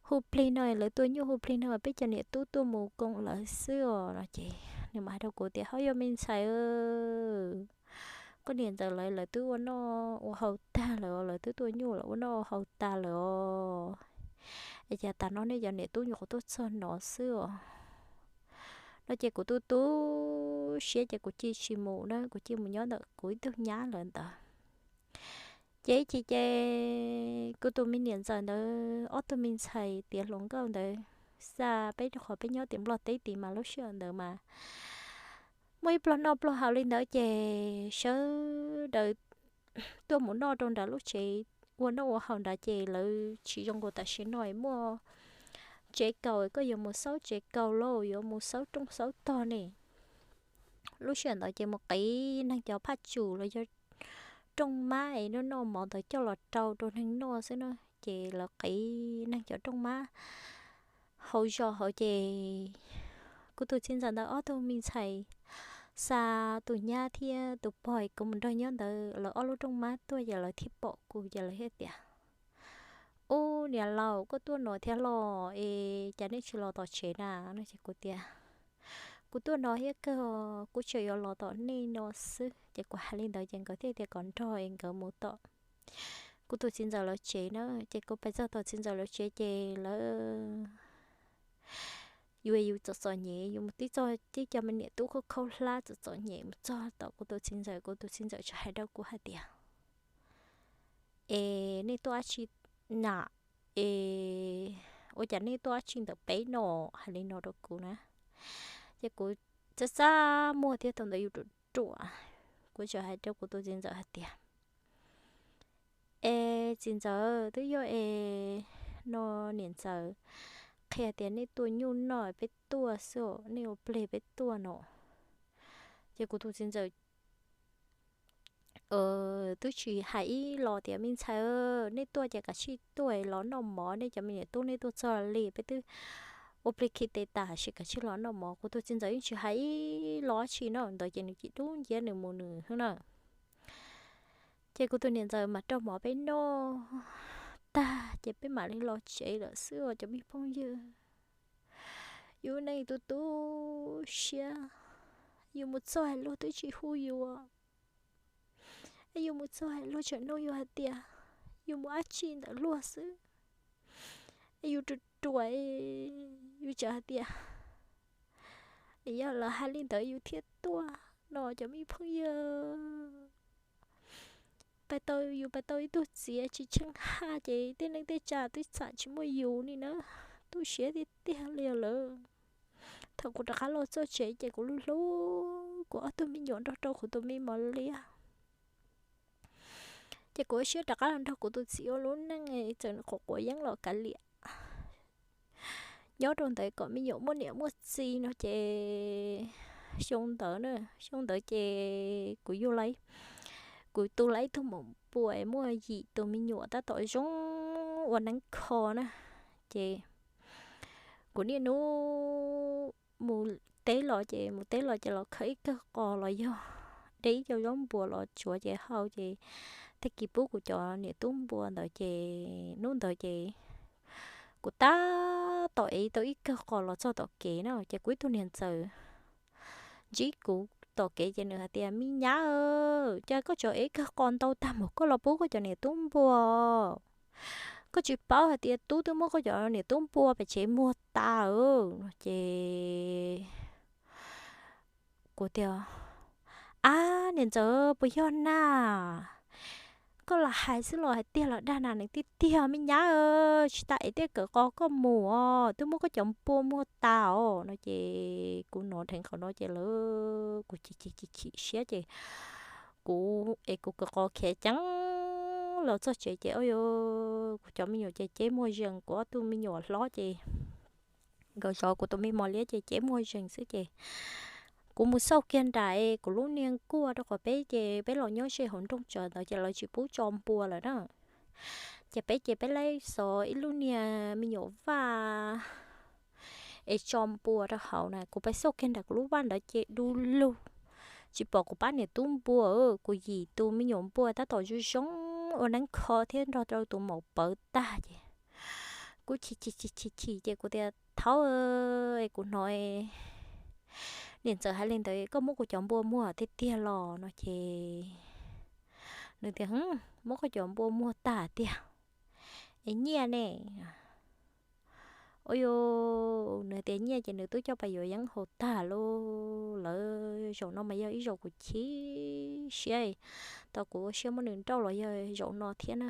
hu plig no, lawv tua nyuj hu plig no, peb cov niam tub tuaj mus koom lawv xwb os no ces nws mam hais rau kuv tias, ho yau me ntxhais, koj niam ntxawm lawv, lawv twb ua noj ua haus tag lawm os, lawv twb tua nyuj lawv ua noj ua haus tag lawm os. Es cas tas no nej cov niam tub nyuam qhuav tuaj txog no xwb os no ces kuv tu tu siab ces kuv cia tsis mus na, kuv cia mus nyob ntawm kuv ib tug nyab lawv ntawd. Ces ib chim ces kuv tus me niam ntxawm ntawd ob tug me ntxhais tiav hluas nkauj ntawd xa peb rau qhov peb nyob tim Nplog teb tid mas lub sij hawm ntawd mas muaj ib pluag noj pluag haus li ntawd ces sawv daws tuaj mus noj rau nram lub tsev ua noj ua haus nrad ces lawv tsis zoo nkaus tam sim no muaj tsev kaus, koj yuav mus xauj tsev kaus los yuav mus xauj rooj xauj tog ne. Lub sij hawm ntawd ces mus qiv neeg cov phaj tsum los yog rooj mab es noj noj mov ntawd coj los rau rau neeg noj xwb na. Ces lawv qiv neeg cov rooj mab hauv zos hauv ces kuv tus txiv ntxawm ntawd ob tug me ntxhais xa tus nyab thiab tus pog kuv mus nrog nyob ntawd lawv ob lub rooj mab tuaj ces lawv thiaj pom kuv ces lawv thiaj tias, Ub, niam laus, koj tuaj no thiab los es cas nej tsis los tom tsev na? No ces kuv tias, Kuv tuaj no thiab kawg, kuv tseem yuav los tom nej no xwb. Ces kuv hais li ntawd ces nkawd thiaj tias kom nrog es nkawd mus tom kuv tus txiv ntxawm lawv tsev na. Ces kuv pais txog tom txiv ntxawm lawv tsev ces lawv yus yus txom txom nyem, yus mus tib txog tib co me niam tub khaub khaub hlab txom txom nyem mus txog tom kuv tus txiv ntxawm, kuv tus txiv ntxawm txawm hais rau kuv hais tias, Es nej tuaj dab tsi na? Es ua cas nej tuaj dab tsi ntawm peb no? Hais li no rau kuv na. Ces kuv txaj txaj muag thiab thaum ntawd yus ruam ruam, kuv txawm hais rau kuv tus txiv ntxawm hais tias, Es txiv ntxawm, twb yog es no niam ntxawm qhia tias nej tuaj nyuj noj peb tuaj xwb, nej ua plig peb tuaj no. Ces kuv tus txiv ntxawm twb tsis hais ib los tias, Me ntxhais, nej tuaj ces kav tsij tuaj los noj mov, nej cov me niam tub nej tuaj txog li peb twb ua plig khi tes tas, sis kav tsij los noj mov. Kuv tus txiv ntxawm yeej tsis hais ib los dab tsi no ntawd ces nws cia li dub nciab nws mus nws xwb na. Ces kuv tus niam ntxawm mam rau mov peb noj tag ces peb mam li los tsev lawm xwb os cov me phooj ywg. Yus neej tu tu siab, yus mus txog hais luag twb tsis hu yus, es yus mus txog hais luag tseem nug yus hais tias yus mus dab tsi ntawm luag xwb. Es yus ruam ruam, yus tseem hais tias, Nim yog lawv hais li ntawd yus thiaj tuaj no cov me phooj ywg. Pais tau, yus pais tau ib tug txiv tsis tsheej haj ces tej neej tej tsa twb xam tsis muaj yus li na. Tu siab tiag tiag li lawm. Thaum kuv rov qab los txog tsev ces kuv hlub hlub kuv ob tug me nyuam nrog rau kuv tus me mos liab. Ces kuv ua siab rov qab los nrog kuv tus txiv ua lub neej, txawm nws quav quav yeeb los kav liam, nyob rau ntawd kom me nyuam muaj niam muaj txiv no ces xyoo ntawd na, xyoo ntawd ces kuv yug lawv, kuv tu lawv ib tug maum npua muaj yim tus me nyuam tab tom zoo ua neeb kho na. Ces kuv niaj hnub mus teb los ces mus teb los ces los khawb ib kawg qos los yog de ib co zaub npua los tsuav ces hau ces tag kis pub kuv cov niam tub npua ntawd ces hnub ntawd ces kuv tab tom ev tau ib kawg qos los txog tom kev na ces kuv ib tug niam ntxawm ntsib kuv tom kev ces nws hais tias, Me nyab, cas koj tseem ev kawg qos ntau tag mus koj los pub koj cov niam tub npua? Koj tsis paub hais tias tub twb muab koj cov niam tub npua pem tsev muag tas no ces kuv tias, Ab niam ntxawm, puas yog na? Koj los hais xwb los hais tiag los dag na? Nws tiag tiag me nyab, tsis tas ev tej kawg qos koj mus os, twb muab koj cov npua muag tas os no ces kuv hnov dheev qhov no ces lawv kuv chim chim chim chim siab ces kuv es kuv kawg qos khiav ceev los txog tsev ces o, kuv cov me nyuam ces ceb muag zees, kuv ob tug me nyuam hlob ces nkawd zov kuv tus me mos liab ces ceb muag zees xwb ces kuv mus xauj kiag nram kuv lub niag kuaj rau qhov peb ces peb los nyob ze hauv nroog tsawv ntawd ces lawv tsis pub tso npua lawm na. Ces peb ces peb laib xov ib lub niag me nyuam vaj es tso npua rau hauv na. Kuv pais xauj kiag nram kuv lub vaj ntawd ces du lug, tsis pom kuv pab niam tub npua, kuv yim tus me nyuam npua tab tom zoo zoo ua neeb kho thiab nrog rau tus maum pawv tag ces kuv chim chim chim chim chim ces kuv tias, Thaub, kuv hnov niam ntxawm hais li ntawd, koj muab kuv cov npua muag tiag tiag los no ces nws tias, Muab koj cov npua muag tag tiag es nyiaj ne? Ua, nws tias nyiaj ces nws twb coj pais yuav yeeb haus tag lauj. Lawv zaum no mas yog ib zaum kuv chim siab, tau kuv ua siab muab nws nrauj los yog zaum no thiab na.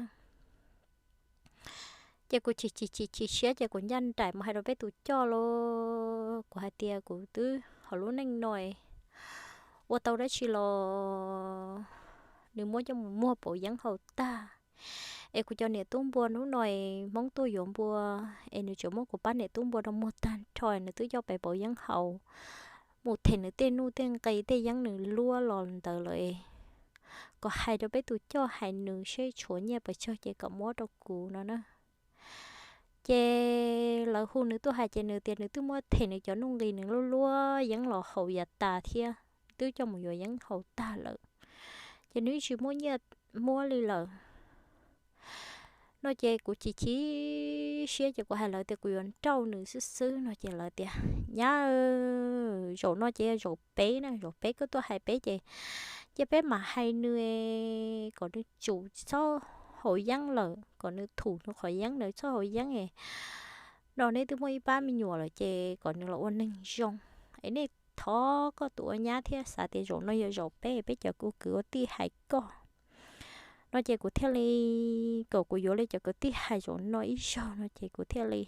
Ces kuv chim chim chim chim siab ces kuv ncaj nraim mus hais rau peb tus coj lauj, kuv hais tias kuv twb hauv lub neej no ua tau dab tsi los nws muab coj mus muag pauv yeeb haus tag. Es kuv cov niam tub npua hnub no Hmoob tuaj yuav npua es nws tseem muab kuv pab niam tub npua rau muag tag nrho, nws twb coj pais pauv yeeb haus, mus them nws tej nuj tej nqi tej yeeb nws luab los ntawd lawm. kom hais rau peb tus coj hais nws seb tshuav nyiaj puas tsawg ces kom muab rau kuv no na. Ces lawv hu nws tuaj hais ces nws tias nws twb muab them nws cov nuj nqis nws luaj luaj yeeb los haus yav tas thiab, twb coj mus yuav yeeb haus tag lawm, ces nws tsis muaj nyiaj muab li lawm no ces kuv chim chim siab ces kuv hais lawv tias kuv yuav nrauj nws xwb xwb no ces lawv tias nyab, zaum no ces zaum peb na, zaum peb koj tuaj hais peb ces, ces peb mam hais nws kom nws tsum txhob haus yeeb lawm, kom nws thum nws qhov yeeb, nws txhob haus yeeb no, neb twb muaj ib pab me nyuam lawm ces kom nws los ua neeg zoo, es nej thov koj tus ua nyab thiab xav tias zaum no yog zaum peb, peb cov kwv ua tij hais koj no ces kuv thiaj li kom kuv yuav li cov kwv tij hais zaum no ib zaug no ces kuv thiaj li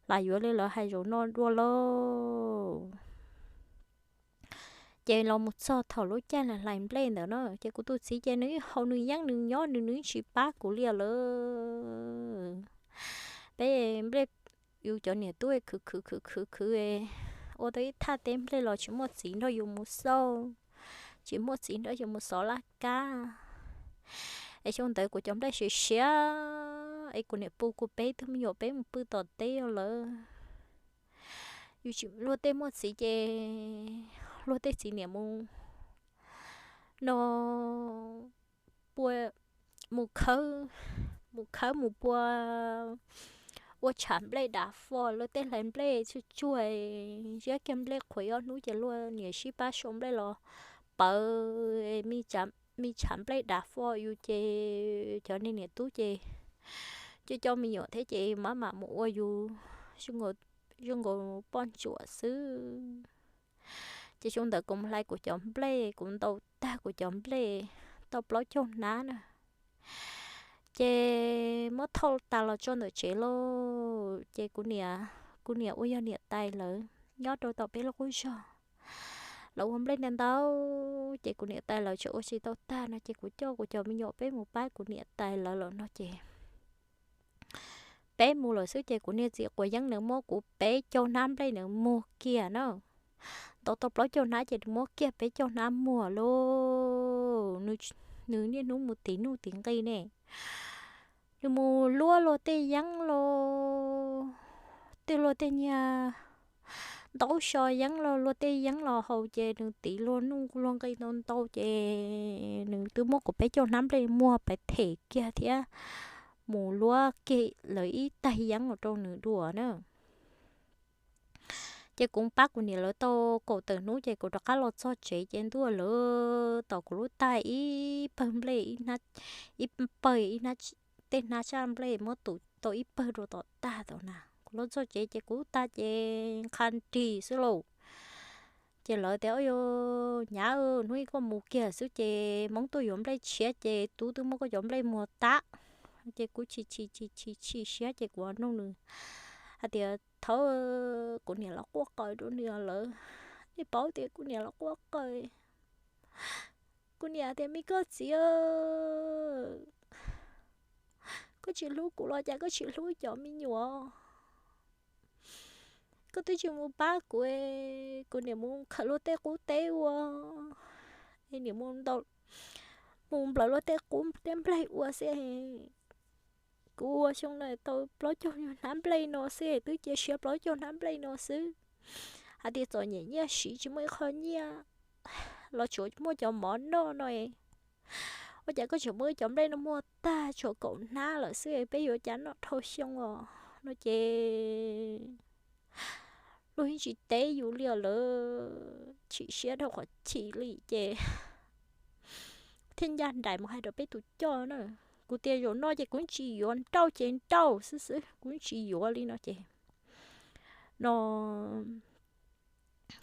lam yuav li lawv hais zaum no dua lauj. Ces los mus txog thaum lub caij hlais nplej ntawd na ces kuv tus txiv ces nws haus nws yeeb nws nyob nws, nws tsis pab kuv li lawm. Peb nplej, yus cov niam tub khwv khwv khwv khwv khwv, ua tau ib thaj teb nplej los tsis muaj txiv nrog yus mus xauj, tsis muaj txiv nrog yus mus xov laj kab. Es xyoo ntawd kuv cov nplej siav siav es kuv niam pw kuv peb tug me nyuam peb mus pw tom teb lawm. Yus tsis, luag tej muaj txiv ces luag tej txiv niam mus no pua, mus khawb, mus khawb mus pua, ua tshav nplej dav fo, luag tej hlais nplej tsuj tsuag, ziab kiag nplej qhuav ob hnub ces luag niam sib pab sau nplej los pawv me tshav nplej dav fo yus ces cov niag niam tub ces coj coj me nyuam thiab ces maj mam mus ua yus zoo nkaus poj ntsuam xwb. Ces xyoo ntawd kuv mus hlais kuv cov nplej, kuv ntaus tag kuv cov nplej tau plaub caug hnab na. Ces muab thauj tas los tso ntawm tsev lauj, ces kuv niam, kuv niam uas yog niam tais lawv nyob rau tom peb lub qub zog, lawv ua nplej ntau ntau, ces kuv niam tais lawv tseem ua tsis tau tag no ces kuv coj kuv cov me nyuam peb mus pab kuv niam tais lawv lawm no ces peb mus lawm xwb ces kuv niag txiv quav yeeb nws muab kuv peb caug hnab nplej nws muag kiag na. Ntaus tau plaub caug hnab ces nws muab kiag peb caug hnab muag lauj. Nws niaj hnub mus tiv nuj tiv nqi ne, nws mus luab luag tej yeeb los, tej luag tej niag ntaub so yeeb los, luag tej yeeb los haus ces nws tiv luag nuj luag nqi ntau ntau ces nws twb muab kuv peb caug hnab nplej muag pais them kiag thiab mus luab kiag lawv ib taig yeeb los rau nws dua na. Ces kuv pab kuv niam lawv tau kaum tawm hnub ces kuv rov qab los txog tsev ces ntuj lawv tom kuv lub taig ib pawg nplej, ib pawg, tej hnab tsaj nplej muab tus tau ib pawg rau tom tag tau na. Kuv los txog tsev ces kuv tag ces nqha nrig xwb lauj. Ces lawv tias, Au, nyab, hnub ib koj mus kiag xwb ces Hmoob tuaj yuav nplej tshiab ces tub twb muab koj cov nplej muag tag. Ces kuv chim chim chim chim chim siab ces kuv nug nws hais tias, Thaum kuv niam los quaj qw rau nws lawm, nej paub tias kuv niam los quaj qw. Kuv niam tias, Me koj txiv, koj tsis hlub kuv los cas koj tsis hlub cov me nyuam? Koj twb tsis mus pab kuv, kuv niam mus khaws luag tej qub teb ua, niam mus nplawm luag tej qub teb nplej ua xwb. Kuv ua xyoo no tau plaub caug hnab nplej no xwb, twb cia siab plaub caug hnab nplej no xwb. Hais tias txom nyem nyiaj siv tsis muaj ib qho nyiaj los tsuav muaj cov mov noj no. Ua cas koj tseem muab cov nplej no muag tag tshuav kaum hnab lawm xwb, peb yuav cas noj dhau xyoo os no ces luag yeej tsis teb yus li os, lawv chim siab dhau qhov chim li ces thiaj ncaj nraim mus hais rau peb tus coj na. Kuv tias zaum no ces kuv tsis yuav, nrauj ces nrauj xwb xwb, kuv tsis yuav li no ces no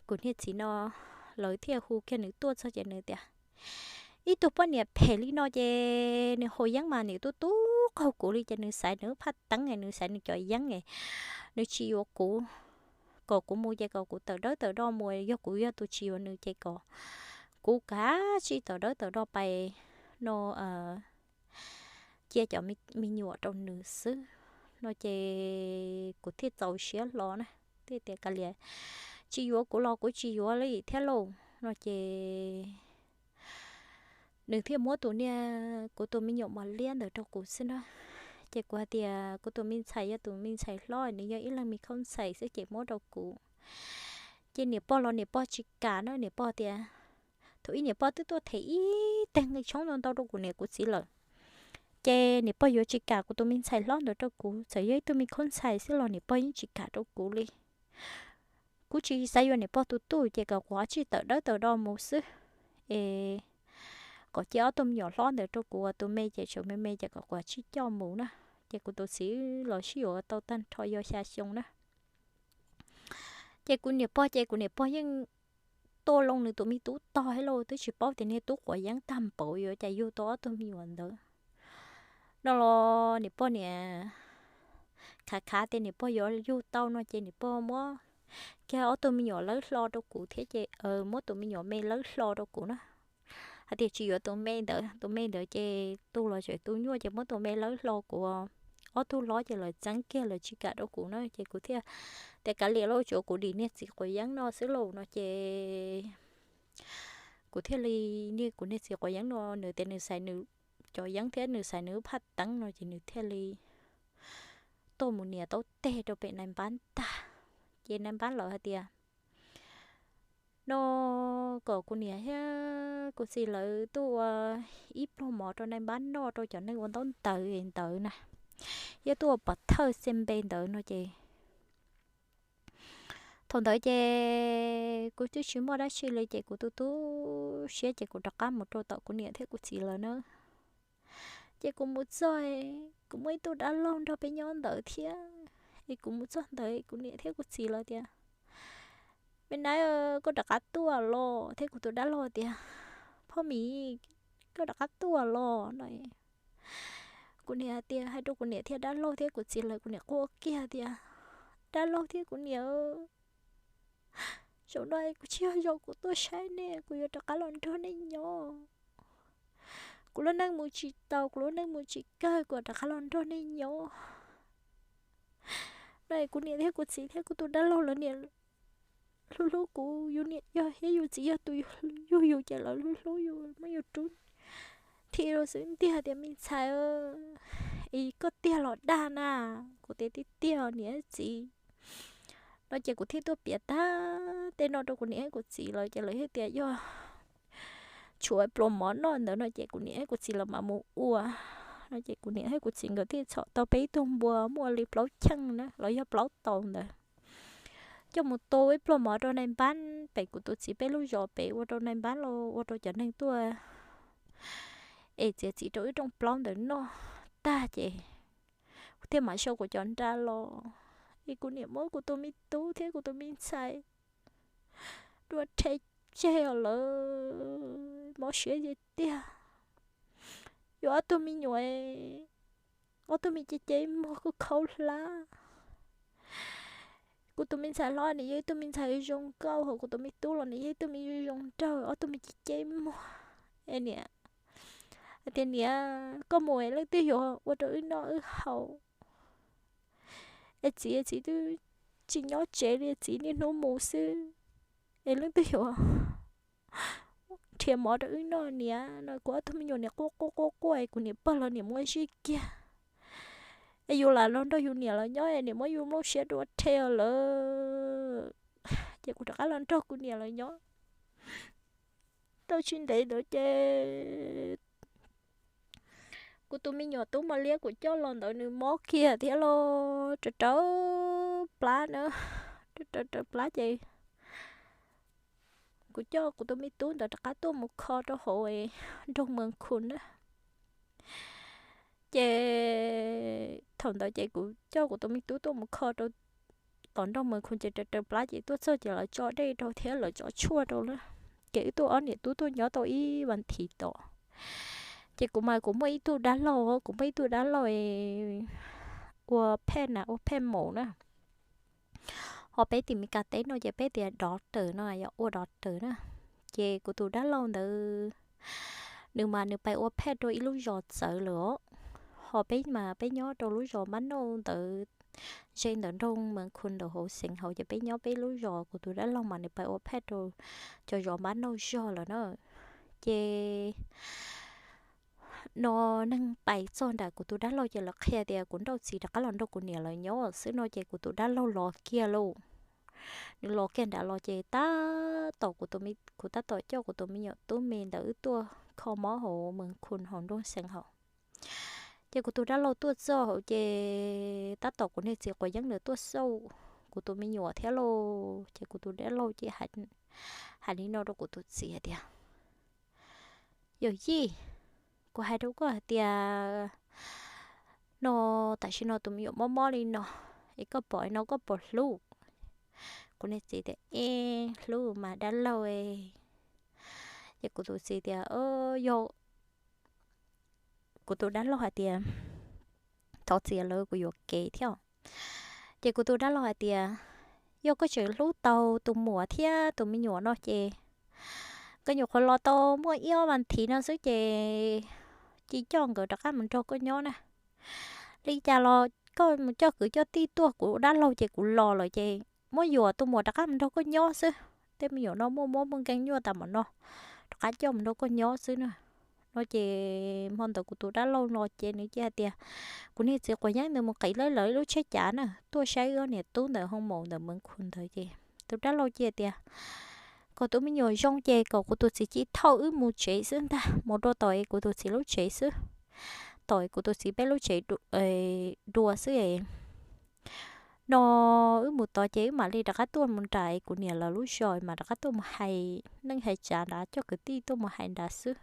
kuv niag txiv no lawv thiaj hu kiag nws tuaj txog ces nws tias, Ib tug poj niam phem li no ces nws haus yeeb mas nws tub tub qaug kuv li ces nws xaiv nws phaj teeb, nws xaiv nws cov yeeb, nws tsis yuav kuv, kom kuv mus ces kom kuv tawm dawb tawm do mus, yog kuv yog tus tsis yuav nws ces kom kuv kav tsij tawm dawb tawm do pais no cia cov me nyuam rau nws xwb no ces kuv thiaj txaus siab hlo na, thiaj tias, Kav liam, tsis yuav kuv los kuv tsis yuav li thiab lauj no ces nws thiaj muab tus niag kuv tus me nyuam mos liab ntawd rau kuv xwb na. Ces kuv hais tias kuv tus me ntxhais yog tus me ntxhais hlob, nws yog ib leeg me khaub ntxhais xwb ces muab rau kuv. Ces niam pog los niam pog tsis kam na, niam pog tias, thaum ub niam pog twb tuaj them ib teg nqi tshoob ntau ntau rau kuv niam kuv txiv lawm, ces niam pog yuav tsis kam kuv tus me ntxhais hlob ntawd rau kuv, txawm yog ib tug me khaub ntxhais xwb los niam pog yeej tsis kam rau kuv li. Kuv tsis xav yuav niam pog tus tub ces kom kuv tsij tawm dawb tawm do mus xwb, es kom cia ob tug me nyuam hlob ntawd rau kuv, tus me ces tseem me me ces kom kuv tsij coj mus na. Ces kuv tus txiv los sib yuav tau tag nrho yog xya xyoo na. Ces kuv niam pog ces kuv niam pog yeej tua loo nws tus me tub tog thiab lauj, twb tsis paub tias niag tub quav yeeb tag npaum yuav cas yug tau ob tug me nyuam ntawd no los niam pog niam khav khav tias niam pog yuav yug tau no ces niam pog muab kiag ob tug me nyuam lawv hlo rau kuv thiab ces muab tus me nyuam me lawv hlo rau kuv na. Hais tias tsis yuav tus me ntawd, tus me ntawd ces tu los tseem tu nyuaj ces muab tus me lawv hlo kuv, ob tug hlob ces lawv txeeb kiag lawv tsis kam rau kuv na ces kuv thiaj tias kav liam lauj, tsuav kuv dim niag txiv quav yeeb no xwb lauj no ces kuv thiaj li, niag kuv niag txiv quav yeeb no nws tias nws xaiv nws cov yeeb thiab nws xaiv nws phaj teeb no ces nws thiaj li tuaj mus nias taub teg rau pem nais npab ntag. Ces nais npab lawv hais tias no kom kuv niam thiab kuv txiv lawv tuaj ua ib pluag mov rau nais npab noj rau cov neeg ua ntaub ntawv ntawd na, thiab tuaj ua pov thawj xe npe ntawd no ces thaum ntawd ces kuv twb tsis muaj dab tsi li ces kuv tu tu siab ces kuv rov qab mus rau tom kuv niam thiab kuv txiv lawv na. Ces kuv mus txog, kuv muaj ib tug dab laug nrog peb nyob ntawd thiab. Es kuv mus txog ntawd kuv niam thiab kuv txiv lawv tias, me nab, koj rov qab tuaj los? Thiab kuv tus dab laug tias, phoj Mim, koj rov qab tuaj los no? Kuv niam hais tias, hais rau kuv niam thiab dab laug thiab kuv txiv lawv, kuv niam quaj kiag tias, dab laug thiab kuv niam, zaum no kuv tsis yog zaum kuv tuaj saib nej, kuv yuav rov qab los nrog nej nyob. Kuv lub neej mus tsis taus, kuv lub neej mus tsis kawg, kuv rov qab los nrog nej nyob. No kuv niam thiab kuv txiv thiab kuv tus dab laug lawv niam hlub hlub kuv, yus niam yog thiab yus txiv yog tus yug yus ces lawv hlub hlub yus, muab yus rub nthi rau xwb ntiag tias, me ntxhais, es koj tiag los dag na? Kuv tias, tiag tiag niam txiv. No ces kuv thiaj tuaj piav tag tej no rau kuv niam thiab kuv txiv lawv ces lawv thiaj tias yog tshuav pluas mov noj ntawd no ces kuv niam thiab kuv txiv lawv mam mus ua. No ces kuv niam thiab kuv txiv nkawd thiaj txhom tau peb ib tug npua muaj li plaub cheej na los yog plaub tau ntawd, coj mus tua ib pluag mov rau nais npab pem kuv tus txiv peb lub zos pem, ua rau nais npab los ua rau cov neeg tuaj es txiav txim rau ib rooj plaub ntawd noj tag ces kuv thiaj mam sau kuv cov nra los, es kuv niam muab kuv tus me tub thiab kuv tus me ntxhais dua rhe tseg os lawm. Mob siab tiag tiag, yuav ob tug me nyuam, ob tug me ce ce muag kuj khaub hlab. Kuv tus me ntxhais hlob nws yog ib tug me ntxhais zoo nkauj, hos kuv tus me tub los nws yog ib tug me zoo nraug, ob tug me ce ce muag. Es niam hais tias, niam, koj mus es leej twg yuav ua rau wb noj wb haus? Es txiv, txiv twb tsis nyob tsev li, txiv niaj hnub mus xwb, es leej twg yuav nrhiav mov rau wb noj niam? No kuv ob tug me nyuam niam quaj quaj quaj quaj es kuv niam pog los niam muab zij kiag. Es yus lam los nrog yus niam lawv nyob es niam muab yus nplooj siab dua rhe os lawm. Ces kuv rov qab los nrog kuv niam lawv nyob. Tau tsis ntev ntawd ces kuv tus me nyuam tub mos liab kuv coj los ntawd nws mob kiag thiab los raws raws plab na, raws raws plab ces kuv coj kuv tus me tub ntawd rov qab tuaj mus kho rau hauv nroog Mees Khus na. Ces thaum ntawd ces kuv coj kuv tus me tub tuaj mus kho rau tom nroog Mees Khus ces raws raws plab ces tuaj txog ces lawv tso dej rau thiab lawv tso tshuaj rau na. Ces wb tuaj ob niam tub tuaj nyob tau ib vas thiv tom, ces kuv mas kuv muaj ib tug dab laug, kuv muaj ib tug dab laug ua phej na, ua phej maum na. Ho peb tim Meskas teb no ces peb tias dov raws no, yog ua dov raws na. Ces kuv tus dab laug ntawd nws mas nws pais ua phej rau ib lub zos txawv lawm os. Ho peb mas peb nyob rau lub zos Mab Nauj ntawd, ze ntawm nroog Mees Khus ntawm hauv xeev hauv ces peb nyob peb lub zos, kuv tus dab laug mas nws pais ua phej rau cov zos Mab Nauj zog lawm na. Ces no neeg pais txog nram kuv tus dab laug ces lawv qhia tias kuv nrauj txiv rov qab los nrog kuv niam lawv nyob xwb no ces kuv tus dab laug los kiag lauj. Nws los kiag nrad los ces tab tom kuv tus, kuv tab tom coj kuv tus me nyuam tub me ntawd wb tuaj kho mob hauv Moos Khus hauv nroog Xeev hauv. Ces kuv tus dab laug tuaj txog hauv ces tab tom kuv niag txiv quav yeeb ntawd tuaj xauj kuv tus me nyuam thiab lauj. Ces kuv tus dab laug ces hais li no rau kuv tus txiv hais tias, Yawm yij, kuv hais rau koj hais tias no tam sim no tus me nyuam mob mob li no, es koj pom no koj puas hlub? Kuv niag txiv tias, Ib, hlub mas dab laug. Ces kuv tus txiv tias, Yog, kuv tus dab laug hais tias, Thov txim lawm, kuv yuam kev thiab. Ces kuv tus dab laug hais tias, Yog koj tseem hlub tau tus muam thiab tus me nyuam no ces koj nyuam qhuav los tau muaj ib ob vas thiv no xwb ces cia coj nkawd rov qab mus nrog koj nyob na. Li cas los koj mus coj kwv coj tij tuaj, kuv dab laug ces kuv los lawm ces muab yuam tus muam rov qab mus nrog koj nyob xwb. Tej me nyuam no muaj mob muaj nkeeg nyuaj tas mam no, rov qab coj mus nrog koj nyob xwb na. No ces hmo ntawd kuv tus dab laug no ces nws cia hais tias kuv niag txiv quav yeeb ntawd mus qiv lawv lub tsheb cav na tuaj saib wb niam tub ntawm hoo maum ntawm Moos Khus ntawd ces tus dab laug cia tias kom tus me nyuam zoo ces kom kuv tus txiv cia thauj wb mus tsev xwb ntag, mus rau tom es kuv tus txiv lub tsev xwb, tom es kuv tus txiv peb lub tsev dua xwb es no wb mus tod ces wb mam li rov qab tuaj mus nram es kuv niam lawv lub zos mas rov qab tuaj mus hais neej hais tsav nrad, coj kwv tij tuaj mus hais nrad xwb.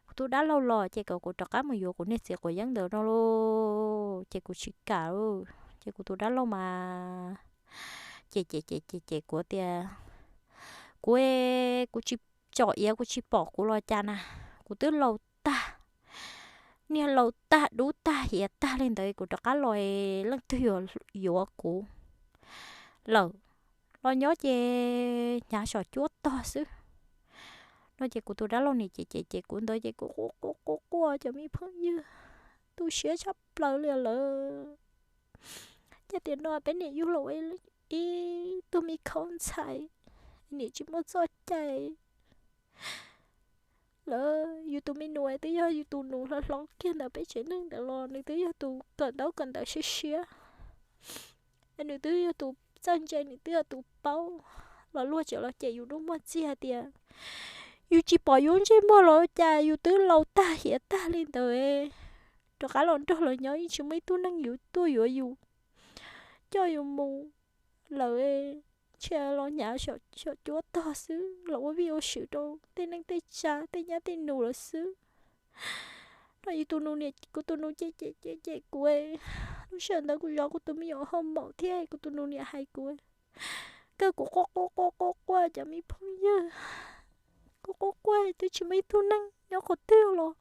Kuv tus dab laug los ces kom kuv rov qab mus yuav kuv niag txiv quav yeeb ntawd no lauj, ces kuv tsis kam lauj. Ces kuv tus dab laug mas ces ces ces ces ces kuv tias, Kuv, kuv tsis tsom iav, kuv tsis pom kuv los cas na, kuv twb laus tag, niag laus tag dub tag hiav tag li ntawd kuv rov qab los leej twg yuav kuv lawm? Los nyob ces hnyav saum cuab tog xwb. No ces kuv tus dab laug nim ces ces ces kuv ntawd ces kuv quaj quaj quaj quaj cov me phooj ywg, tu siab tshaj plaws li lawm. Cas tiam no peb niam yug los ua ib tug me khaub ntxhais, niam tsis muaj txoj cai lawm. Yus tus me nus twb yog yus tus nus hlob hlob kiag ntawm peb tsev neeg ntawd los nws twb yog tus kawm ntaub kawm ntawv siab siab, nws twb yog tus txawj ntse, nws twb yog tus paub, los luag tseem los cem yus dub muag txig hais tias yus tsis pom yus ntsej muag los cas yus twb laus tag hiav tag li ntawd, rov qab los nrog lawv nyob yeej tsis muaj ib tug neeg yuav tuaj yuav yus, coj yus mus lawm, ntshe los hnyav saum cuab tog xwb, los ua vij ua sw rau tej neej tej tsa tej nyab tej nus lawm xwb. No yus tus nus niam, kuv tus nus cem cem cem cem kuv, lub sij hawm ntawd kuv zov kuv tus me nyuam hoo maum thiab kuv tus nus niam hais kuv, kawg kuv quaj quaj quaj quaj quaj cov me phooj ywg, quaj quaj quaj twb tsis muaj ib tug neeg nyob qhov twg los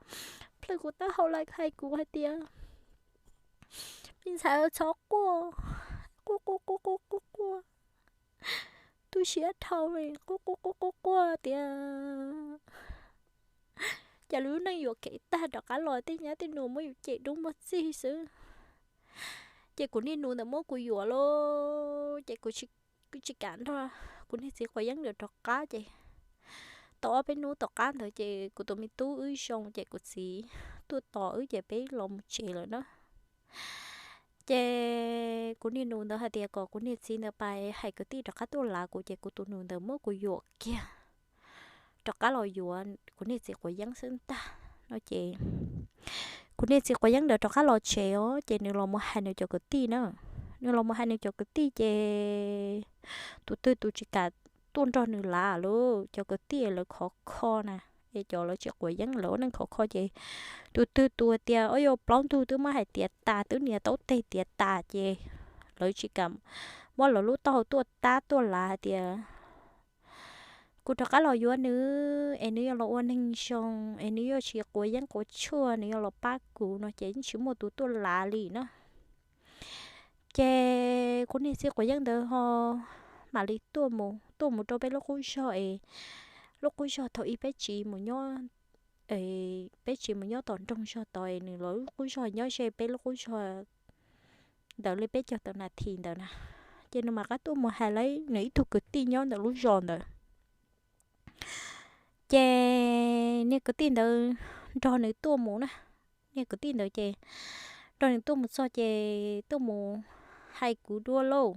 plhws kuv taub hau lawm hais kuv hais tias, Me ntxhais, txhob quaj. Quaj quaj quaj quaj quaj quaj, tu siab dhau, quaj quaj quaj quaj quaj tias cas lub neej yuam kev tag, rov qab los tej nyab tej nus muab yus cem dub muag txig xwb. Ces kuv niag nus ntawd muab kuv yuam lauj, ces kuv tsis kam nrog kuv niag txiv quav yeeb ntawd rov qab ces tau ob peb hnub tom qab ntawd ces kuv tus me tub wb zoo ces kuv txiv tuaj tos wb ces peb los mus tsev lawm na. Ces kuv niag nus ntawd hais tias kom kuv niag txiv ntawd pais hais kwv tij rov qab tuaj lav kuv ces kuv tus nus ntawd muab kuv yuam kiag rov qab los yuav kuv niag txiv quav yeeb xwb ntag no ces kuv niag txiv quav yeeb ntawd rov qab los tsev os ces nws los mus hais nws cov kwv tij na. Nws los mus hais nws cov kwv tij ces tus twg tus tsis kam tuaj nrog nws lav lauj, cov kwv tij lawv khov kho na, es cov lawv tsis quav yeeb lawv ua neej khov kho ces tus twg tus tias, Ua yog plaub ntug twb muab hais tiav tas, twb nias taub teg tiav tas ces lawv tsis kam muab lawv lub taub hau tuaj tab tuaj lav hais tias kuv rov qab los yuav nws es nws yuav los ua neeg zoo es nws yuav tsis quav yeeb quav tshuaj, nws yuav los pab kuv no ces yeej tsis muaj tus tuaj lav li na. Ces kuv niag txiv quav yeeb ntawd ho mam li tuaj mus, tuaj mus rau peb lub qub zog es lub qub zog thaum ub peb tsiv mus nyob, peb tsiv mus nyob tom nroog zog tod es nws los lub qub zog nyob ze peb lub qub zog ntawd li peb caug tawm nas this ntawd na. Ces nws mam qab tuaj mus hais lawv nws ib tug kwv tij nyob ntawm lub zos ntawd. Ces niag kwv tij ntawd nrog nws tuaj mus na. Niag kwv tij ntawd ces nrog nws tuaj mus txog ces tuaj mus hais kuv dua lauj.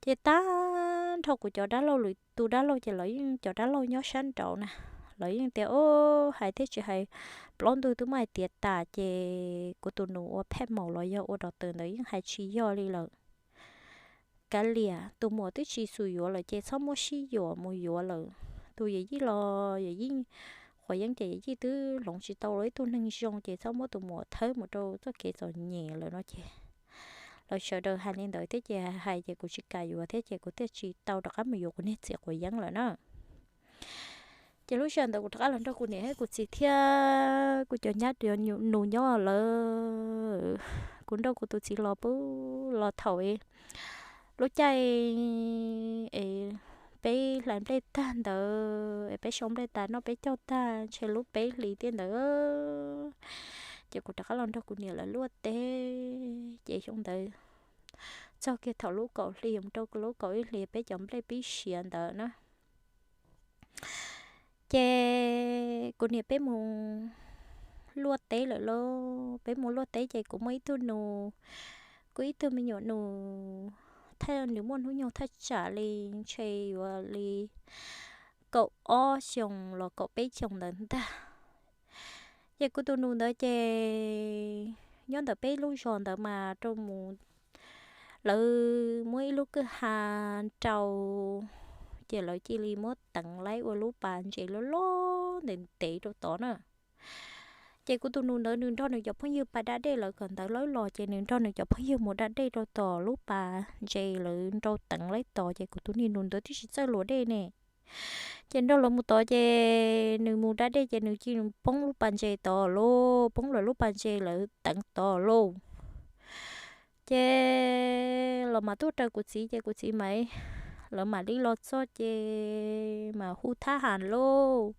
Ces tag nrho kuv cov dab laug, lwm tus dab laug ces lawv yeej cov dab laug nyob sab nraud na, lawv yeej tias, o, hais thiab tsis hais, plaub ntug twb muab hais tiav tas ces kuv tus nus ua phej maum los yog ua dog tawm ntawd yeej hais tsis yog li lawm. Kav liam, tus muam twb tsis xus yuav lawm ces txhob muab sib yuam mus yuav lawm. Tus yawm yij los yawm yij, Quav Yeeb ces yawm yij twb hloov tsis tau los ib tug neeg zoo ces txhob muab tus muam thawb mus rau txoj kev txom nyem lawm no ces lawv sawv daws hais li ntawd thiab ces hais ces kuv tsis kam yuav thiab ces kuv thiaj tsis tau rov qab mus yuav kuv niag txiv Quav Yeeb lawm na. Ces lub sij hawm ntawd kuv rov qab los nrog kuv niam thiab kuv txiv thiab kuv cov nyab cov nus nyob lawm. Kuv nrog kuv tus txiv los pub los thaum lub caij es peb hlais nplej tag ntawd es peb sau nplej tas noj peb caug tag ntshe lub peb hlis tiaj ntawd ces kuv rov qab los nrog kuv niam lawv luaj teb ces xyoo ntawd txog kiag thaum lub kaum hli mus rau lub kaum ib hlis peb cov nplej pib siav ntawd na. Ces kuv niam peb mus luaj teb lawm lauj, peb mus luaj teb ces kuv muaj ib tug nus, kuv ib tug me nyuam nus, thaj nws muaj hnub nyoog thaj tsam li ntshe yuav li kaum ob xyoos los kaum peb xyoos ntawd ntag. Ces kuv tus nus ntawd ces nyob ntawm peb lub zos ntawd mas rau mus lawv muab ib lub kwj ha rau ces lawv cia li muab teev laib ua lub pas ntses loj loj ntev ntev rau tod na. Ces kuv tus nus ntawd nws nrog nws cov phooj ywg pas da dej lawv kawm ntawv lawb los ces nws nrog nws cov phooj ywg mus da dej rau tom lub pas ntses lawv nrau teev laib tod ces kuv tus niag nus ntawd twb tsis txawj luam dej ne. Ces nrog lawv mus tod ces nws mus da dej ces nws cia li poob lub pas ntses tod lauj, poob lawv lub pas ntses lawv teev tod lauj. Ces los mas tuaj raws kuv txiv ces kuv txiv mas lawv mam li los txog ces mas hu thab ham lauj,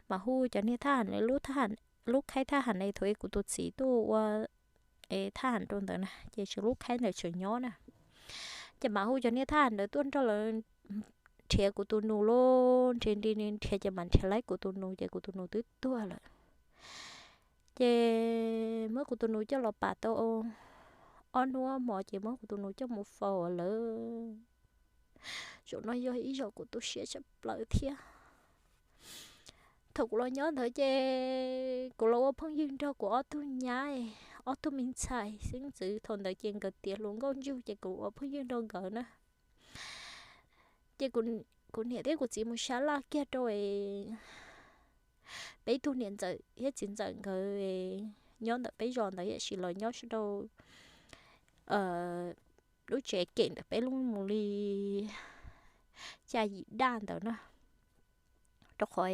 mas hu cov niag thab ham, lub khaib thab ham ne thaum kuv tus txiv tuaj ua thab ham rau ntawd na ces tseem lub khaib ntawd tseem nyob na. Ces mam hu cov niag thab ham ntawd tuaj nrog lawv nrhiav kuv tus nus lauj, nrhiav nrhiav nrhiav ces mam nrhiav laib kuv tus nus ces kuv tus nus twb tuag lawm. Ces muab kuv tus nus coj los pam tau ob hnub ob hmo ces muab kuv tus nus coj mus faus lawm. Zaum no yog ib zaum kuv tu siab tshaj plaws thiab. Thaum kuv los nyob ntawd ces kuv los ua phooj ywg nrog kuv ob tug nyab, ob tug me ntxhais xeeb ntxwv thaum ntawd ces nkawd tiav hluas nkauj ntsug ces kuv ua phooj ywg nrog nkawd na. Ces kuv niam thiab kuv txiv mus sab laj kiag rau peb tug niam ntxawm thiab txiv ntxawm nkawd nyob ntawm peb zos ntawd tiam sis los nyob sab rau lub tsev kem ntawm peb lub mus li xya yim daj ntawd na. Rau qhov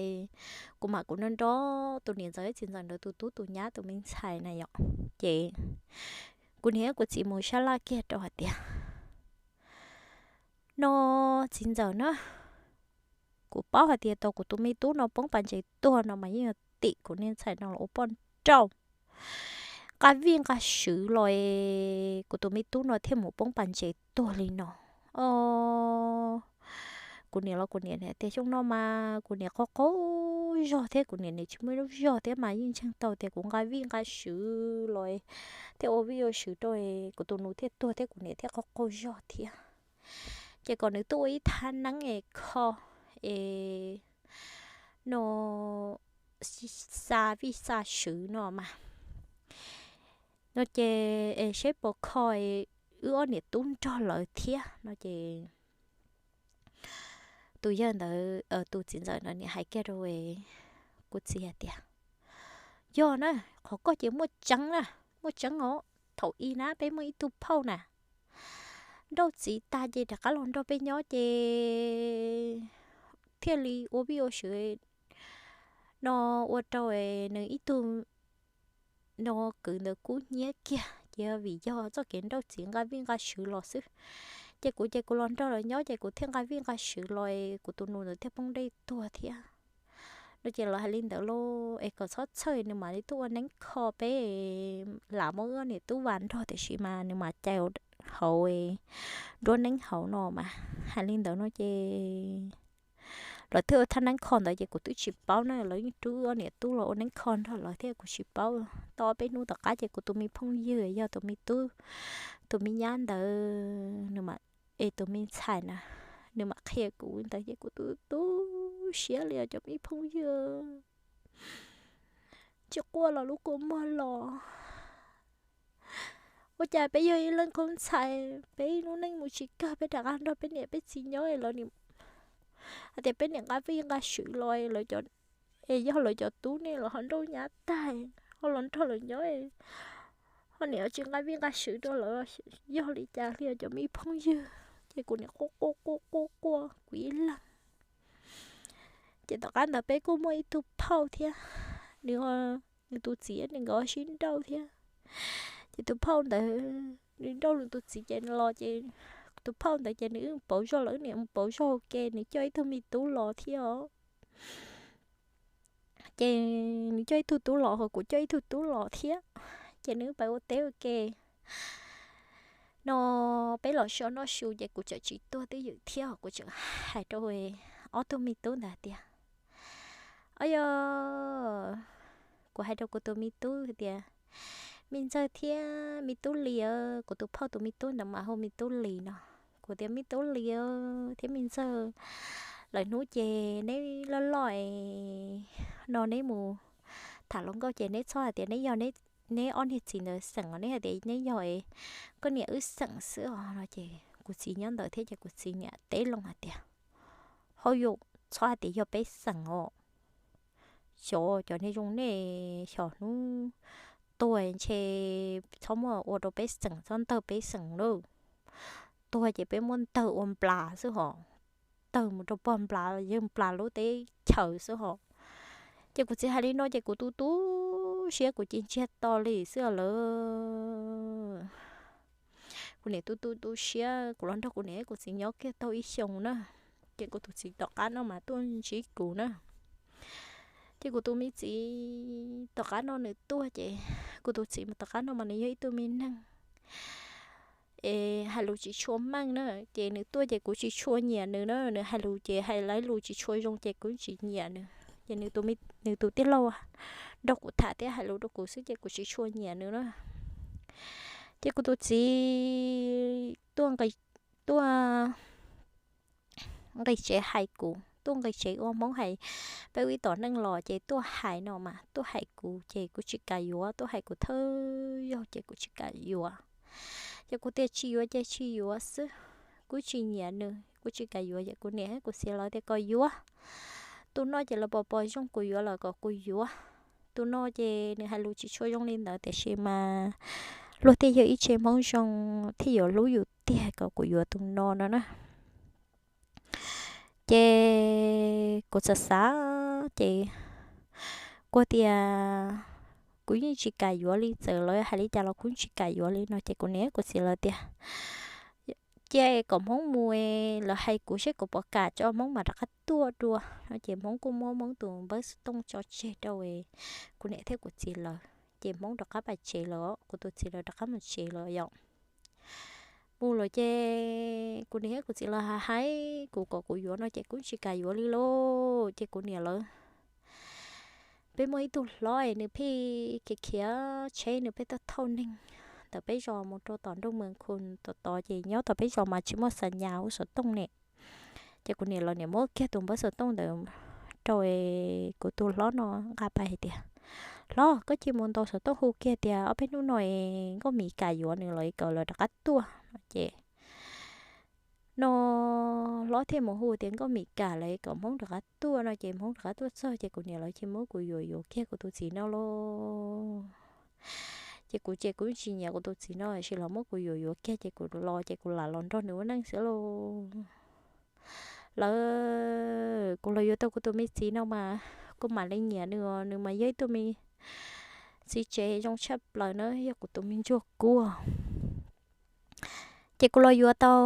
kuv mam kuv nrog nrog tus niam ntxawm thiab txiv ntxawm ntawd tus tub tus nyab tus me ntxhais na yom. Ces kuv niam thiab kuv txiv mus sab laj kiag rau hais tias, no txiv ntxawm na, kuv paub hais tias tau kuv tus me tub no poob pas ntses tuag no mas yeej yog tim kuv niag ntxhais no los ua poj nrauj nqa vij nqa swv los kuv tus me tub no thiaj mus poob pas ntses tuag li no. O, kuv niam los kuv niam tias xyoo no mas kuv niam qaug qaug zog thiab kuv niam niam tsis muaj ib lub zog thiab mas yeej ntseeg tau tias kuv nqa vij nqa swv los thiaj ua vij ua swv rau kuv tus nus thiaj tuag thiab kuv niam thiaj qaug qaug zog thiab. Ces kom nws tuaj ua ib thaj neeb es kho es no xa vij xa swv no mas, no ces es seb puas kho wb ob niam tub nrog lawv thiab no ces tus yawg ntawd tus txiv ntxawm ntawd niam hais kiag rau kuv txiv hais tias, yog na, qhov koj ces muaj tseeb na, muaj tseeb os. Thaum i na peb muaj ib tug phauj na nrauj txiv tag ces rov qab los nrog peb nyob ces thiaj li ua vij ua swv no ua rau nws ib tug no kwv ntawd kub hnyiab kiag ces vim yog txoj kev nrauj txiv nqa vij nqa swv los xwb. Ces kuv ces kuv los nrog lawv nyob ces kuv thiaj nqa vij nqa swv los kuv tus nus ntawd thiaj poob dej tuag thiab no ces lawv hais li ntawd lauj es kom txhob txhawj nws mam li tuaj ua neeb kho peb, lam muab wb niam tub vas nrog tiam sis mas nws mam cais hauv nruab neeb hauv no mas hais li ntawd no ces lawv twb ua thaj neeb kho ntawd ces kuv twb tsis paub na, lawv yeej rub ob niam tub los ua neeb kho nrog lawv thiab kuv tsis paub. Tau ob peb hnub tom qab ces kuv tus me phooj ywg yog tus me tub, tus me nyab ntawd nws mam, es tus me ntxhais na, nws mam qhia kuv ntawd ces kuv tu tu siab li os cov me phooj ywg. Tsis quaj los lub kua muag los. Ua cas peb yog ib leeg qoob ntxhais, peb lub neej mus tsis kawg, peb rov qab nrog peb niam peb txiv nyob es lawv hais tias peb niam nqa vij nqa sw los, es yog lawv cov tub ne los ho nrauj nyab tag, ho los nrog lawv nyob, ho niam tsis nqa vij nqa sw rau lawv, yog li cas li os cov me phooj ywg. Ces kuv niam quaj quaj quaj quaj quaj kuv ib leeg. Ces tom qab ntawd peb kuj muaj ib tug phauj thiab, nws, nws tus txiv nws nkawd sib nrauj thiab. Ces tus phauj ntawd nws nrauj nws tus txiv ces los ces tus phauj ntawd ces nws wb pauv zog, lawv niam mus pauv zog ua ke, nws coj ib tug me tub los thiab os. Ces nws coj ib tug tub los, kuv coj ib tug tub los thiab. Ces nws pais ua teb ua ke no, peb los so noj su ces kuv txawm tsis tuag twj ywm thiab, kuv txawm hais rau ob tug me tub ntawd tias, Ob yog, kuv hais rau kuv tus me tub tias, Me Ntxawg thiab me tub Lis, kuv tus phauj tus me tub ntawd mas hu me tub Lis no. Kuv tias, Me tub Lis thiab me Ntxawg, lawm hnub ces neb loj loj no neb mus tham hluas nkauj ces neb txhob hais tias neb yog neb ob niag txiv ntawd xeem os, neb hais tias neb yog koj niam wb xeem xwb os no. Ces kuv txiv nyob ntawd thiab ces kuv txiv niam teb loo hais tias, Hauj yus, txhob hais tias yog peb xeem os. Xyov cov niag zoo nej xyov hnub tuag ntshe txhob muaj ua rau peb xeem, txhob ntawg peb xeem lauj. Tuag ces peb muab ntawg ua nplas xwb hos, tawg mus rau pog nplas yawg nplas lub teb chaws xwb hos. Ces kuv txiv hais li no ces kuv tu tu siab, kuv cia ntsiag to li xwb lawm. Kuv niam tu tu tu siab, kuv los nrog kuv niam kuv txiv nyob kiag tau ib xyoos na. Ces kuv tus txiv tom qab no mas tuaj ntsib kuv na. Ces kuv tus me txiv tom qab no nws tuaj ces, kuv tus txiv mas tom qab no mas nws yog ib tug me neeg es hais lus tsis tshua meej na. Ces nws tuaj ces kuv tsis tshua nyiam nws na, nws hais lus ces hais laiv lus tsis tshua zoo ces kuv tsis nyiam nws. Ces nws tus tij laug nrog kuv tham thiab hais lus rau kuv xwb ces kuv tsis tshua nyiam nws na. Ces kuv tus txiv tuaj, tuaj nqis tsev hais kuv, tuaj nqis tsev ua Hmoob hais peb ua ib tom neej los ces tuaj hais no mas tuaj hais kuv ces kuv tsis kam yuav, tuaj hais kuv thawj zaug ces kuv tsis kam yuav. Ces kuv tias tsis yuav ces tsis yuav xwb, kuv tsis nyiam nws, kuv tsis kam yuav. Ces kuv niam thiab kuv txiv lawv tias kom yuav, tus no ces lawv pom pom zoo kuv yuav lawm kom kuv yuav. Tus no ces nws hais lus tsis tshua zoo li ntawd tiam sis mas luag thiaj yog ib tsev Hmoob zoo, thiaj yuav hlub yus tiag kom kuv yuav tus no no na. Ces kuv xav xav ces kuv tias kuv yeej tsis kam yuav li, txawm lawv hais li cas los kuv tsis kam yuav li no. Ces kuv niam kuv txiv lawv tias cia kom Hmoob mus, lawv hais kuv seb kuv puas kam tso Hmoob mas rov qab tuaj dua no. Ces Hmoob kuj muab Hmoob tus npawb xov tooj tso tseg rau kuv niam thiab kuv txiv lawv. Ces Hmoob rov qab pais tsev lawm, kuv tus txiv lawv rov qab mus tsev lawm yom. Mus lawm ces kuv niam thiab kuv txiv lawv hais kuv kom kuv yuav no ces kuv tsis kam yuav li lauj. Ces kuv niam lawv, peb muaj ib tug hlob es nws pheej khiav khiav tsheb, nws pheej tuaj thauj neeg ntawm peb zos mus rau tom nroog Mws Khu tom tod, ces nyob tom peb zos mas tsis muaj xa nyas hu xov tooj ne. Ces kuv niam lawv niam muab kiag tus npawb xov tooj ntawd rau kuv tus hlob no nqa pais hais tias, Hlob, koj cia mus ntaus xov tooj hu kiag tias ob peb hnub no es Nkauj Mim kam yuav nws lawm kom lawv rov qab tuaj no. Ces no hlob thiaj mus hu tias Nkauj Mim kam lawm kom Hmoob rov qab tuaj no. Ces Hmoob rov qab tuaj txog ces kuv niam lawv cia muab kuv yuav yuav kiag kuv tus txiv no lauj. Ces kuv ces kuv tsis nyiam kuv tus txiv no tiam sis los muab kuv yuav yuav kiag ces kuv los ces kuv lam los nrog nws ua neej xwb lauj. Lawv, kuv los yuav tau kuv tus me txiv no mas kuv mam li nyiam nws, nws mas yog ib tug me txiv tsev zoo tshaj plaws na, yog kuv tus me ntsuag kuj. Ces kuv los yuav tau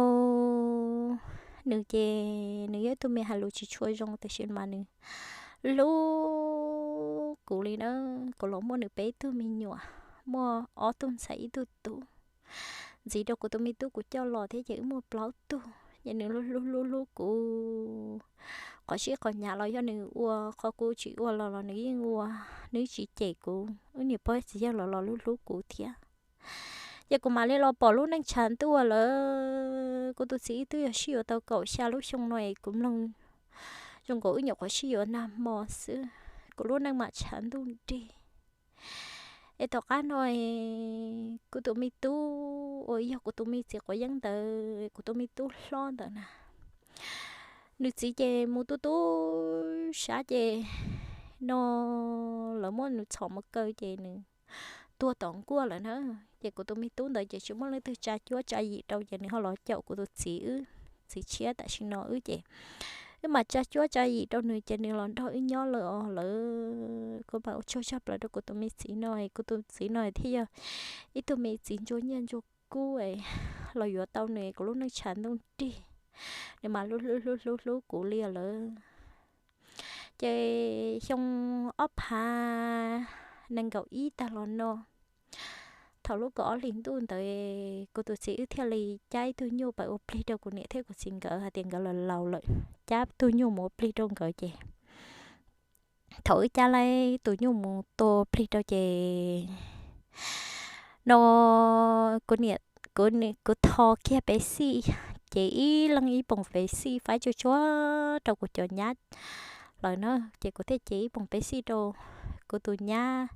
nws ces nws yog ib tug me hais lus tsis tshua zoo tiam sis mas nws hlub kuv li na. Kuv los muaj nws peb tug me nyuam, muaj ob tug ntxhais ib tug tub. Ntxiv rau kuv tus me tub kuv coj los thiab ces wb muaj plaub tug. Ces nws hlub hlub hlub hlub kuv, qhov sib qhov hnyav los yog nws ua, qhov kuv tsis ua los los nws yeej ua, nws tsis cem kuv, wb niam pog txiv yawg los los hlub hlub kuv thiab. Ces kuv mam li los pom lub neej tshav ntuj lawm. Kuv tus txiv wb twb yog sib yuav tau kaum xya lub xyoo no es kuv mloog zoo nkaus wb nyuam qhuav sib yuav nag hmo xwb, kuv lub neej mam tshav ntuj nrig. Es tom qab no kuv tus me tub uas yog kuv tus me txiv quav yeeb ntawd, kuv tus me tub hlob ntawd na, nws txiv ces mus tu tu siab ces no lawv muab nws txhom mus kaw ces nws tuag tom nkuaj lawm na. Ces kuv tus me tub ntawd ces tsis muaj leej twg tsa cuab tsa yim rau ces nws ho los caum kuv tus txiv wb, txiv tshiab tam sim no wb ces wb mam tsa cuab tsa yim rau nws ces nws los nrog wb nyob lawm os lawm. Kuv mam ua tsaug tshaj plaws rau kuv tus me txiv no, kuv tus txiv no thiaj yog ib tug me txiv ntsuag nyiaj ntsuag kub los yuav tau nws, kuv lub neej tshav ntuj nrig, nws mas hlub hlub hlub hlub hlub kuv li lawm. Ces xyoo ob phav nees nkaum ib tag los no, thaum lub kaum ob hlis ntuj ntawd kuv tus txiv wb thiaj li cab ib tug nyuj pais ua plig rau kuv niam thiab kuv txiv nkawd hais tias nkawd laus laus lawm, cab tug nyuj mus ua plig rau nkawd ces thaum wb cab laib tus nyuj mus tua plig rau ces no kuv niam, kuv, kuv tho kiag pev xij, ces ib leeg ib poom pev xij faib tsuag tsuag rau kuv cov nyab lawm na. Ces kuv thiaj cev ib poom pev xij rau kuv tus nyab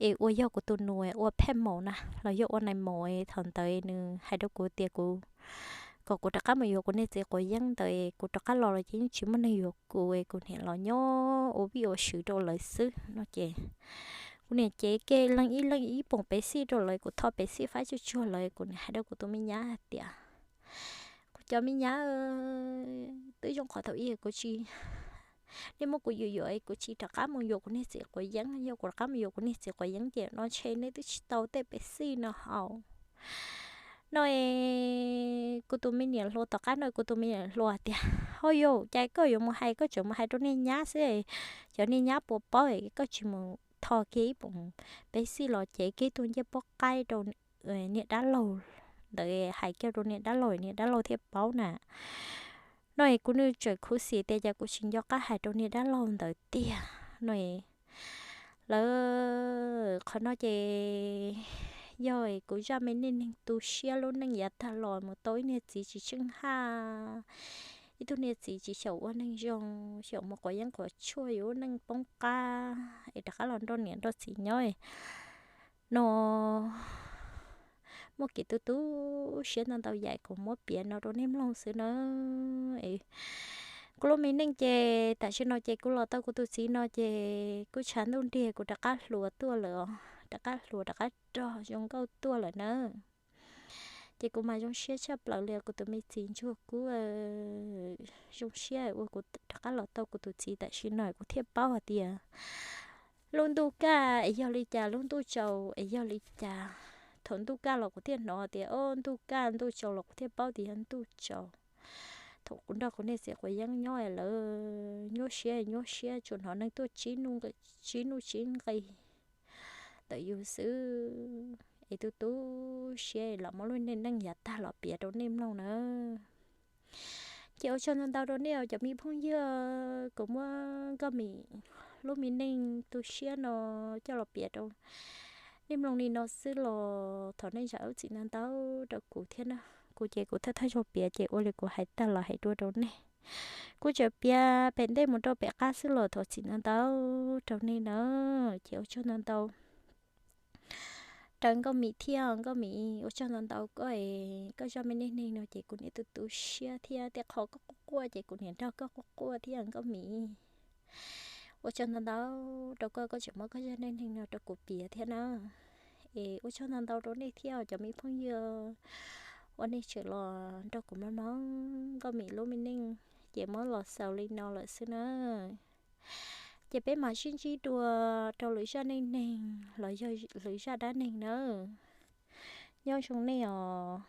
es ua yog kuv tus nus ua phej maum na los yog ua nais maum, thaum ntawd nws hais rau kuv tias kuv, kom kuv rov qab mus yuav kuv niag txiv quav yeeb ntawd, kuv rov qab los los ces yeej tsis muaj neeg yuav kuv, kuv niam los nyob ua vij ua sw rau lawv xwb no ces kuv niam cev kiag leej ib leeg ib poom pev xij rau lawv, kuv tho pev xij faib tsuag tsuag lawv, kuv niam hais rau kuv tus me nyab hais tias, kuv cov me nyab, twb zoo qhov thaum ub kuv tsis, nej muab kuv yuam yuam kuv tsis rov qab mus yuav kuv niag txiv quav yeeb, yog kuv rov qab mus yuav kuv niag txiv quav yeeb ces no ntshe nej twb tsis tau tej pev xij no haus no es kuv tus me niam hluas tom qab no kuv tus me niam hluas tias, ho yog cas koj yuav mus hais, koj tseem mus hais rau niag nyab xwb, cov niag nyab puas paub, koj tsis mus tho kiag ib poom pev xij los cev kiag tus ncej pob qaib rau niag dab laug ntawd, hais kiag rau niag dab laug, niag dab laug thiaj paub na. No es kuv nws tseem khuv xim tias cas kuv tsis nco qab hais rau niag dab laug ntawd tiag no. Lawv qhov no ces yog kuv zaj me neej neeg tu siab lub neej yav tag los mus tau ib niag txiv tsis tsheej haj, ib tug niag txiv tsis xyaum ua neeg zoo, xyaum mus quav yeeb quav tshuaj, yus lub neej poob qab es rov qab los nrog niam nrog txiv nyob no. Muaj kev tu tu siab ntau ntau yam kuv muab piav no rau nej mloog xwb na. Kuv lub me neej ces tam sim no ces kuv los tau kuv tus txiv no ces kuv tshav ntuj nrig kuv rov qab hluas tuaj lawm os, rov qab hluas rov qab rog zoo nkauj tuaj lawm na. Ces kuv mas zoo siab tshaj plaws li kuv tus me txiv ntsuag kub, zoo siab uas kuv rov qab los tau kuv tus txiv tam sim no kuv thiaj paub hais tias lub ntuj kaj es yog li cas, lub ntuj tsaus es yog li cas. Thaum ntuj kaj los kuv thiaj hnov tias o ntuj kaj, ntuj tsaus los kuv thiaj paub tias yog ntuj tsaus. Thaum kuv nrog kuv niag txiv quav yeeb nyob lawv nyuaj siab nyuaj siab tsuas hnov neeg tuaj tsib nuj tsib nqis ntawm yus xwb es tu tu siab los muab lub neej neej yav tag los piav rau nej mloog na. Ces ua tsaug ntau ntau rau nej cov me phooj ywg, kuv muab Nkauj Mim lub me neej tu siab no coj los piav rau nej mloog li no xwb los thov nej zam lub txim ntau ntau rau kuv thiab na. Kuv ces kuv thawj thawj zaug piav ces ua li kuv hais tag los hais dua rau nej. Kuv tseem piav pem ntej mus rau pem qab xwb los thov txim ntau ntau rau nej na. Ces ua tsaug ntau ntau rau Nkauj Mim thiab. Nkauj Mim, ua tsaug ntau ntau koj, koj zaj me neej neeg no ces kuv niam tu tu siab thiab tej qho koj quaj quaj ces kuv niam nrog koj quaj quaj thiab Nkauj Mim. Ua tsaug ntau ntau rau koj, koj tseem muab koj zaj neej neeg no rau kuv piav thiab na. Es ua tsaug ntau ntau rau nej thiab cov me phooj ywg uas nej tseem los nrog kuv mloog Nkauj Mim lub me neej, ces muab los xaus li no lawm xwb na. Ces peb mam sib ntsib dua rau lwm zaj neej neeg los yog lwm zaj dab neeg na. Nyob zoo nej os.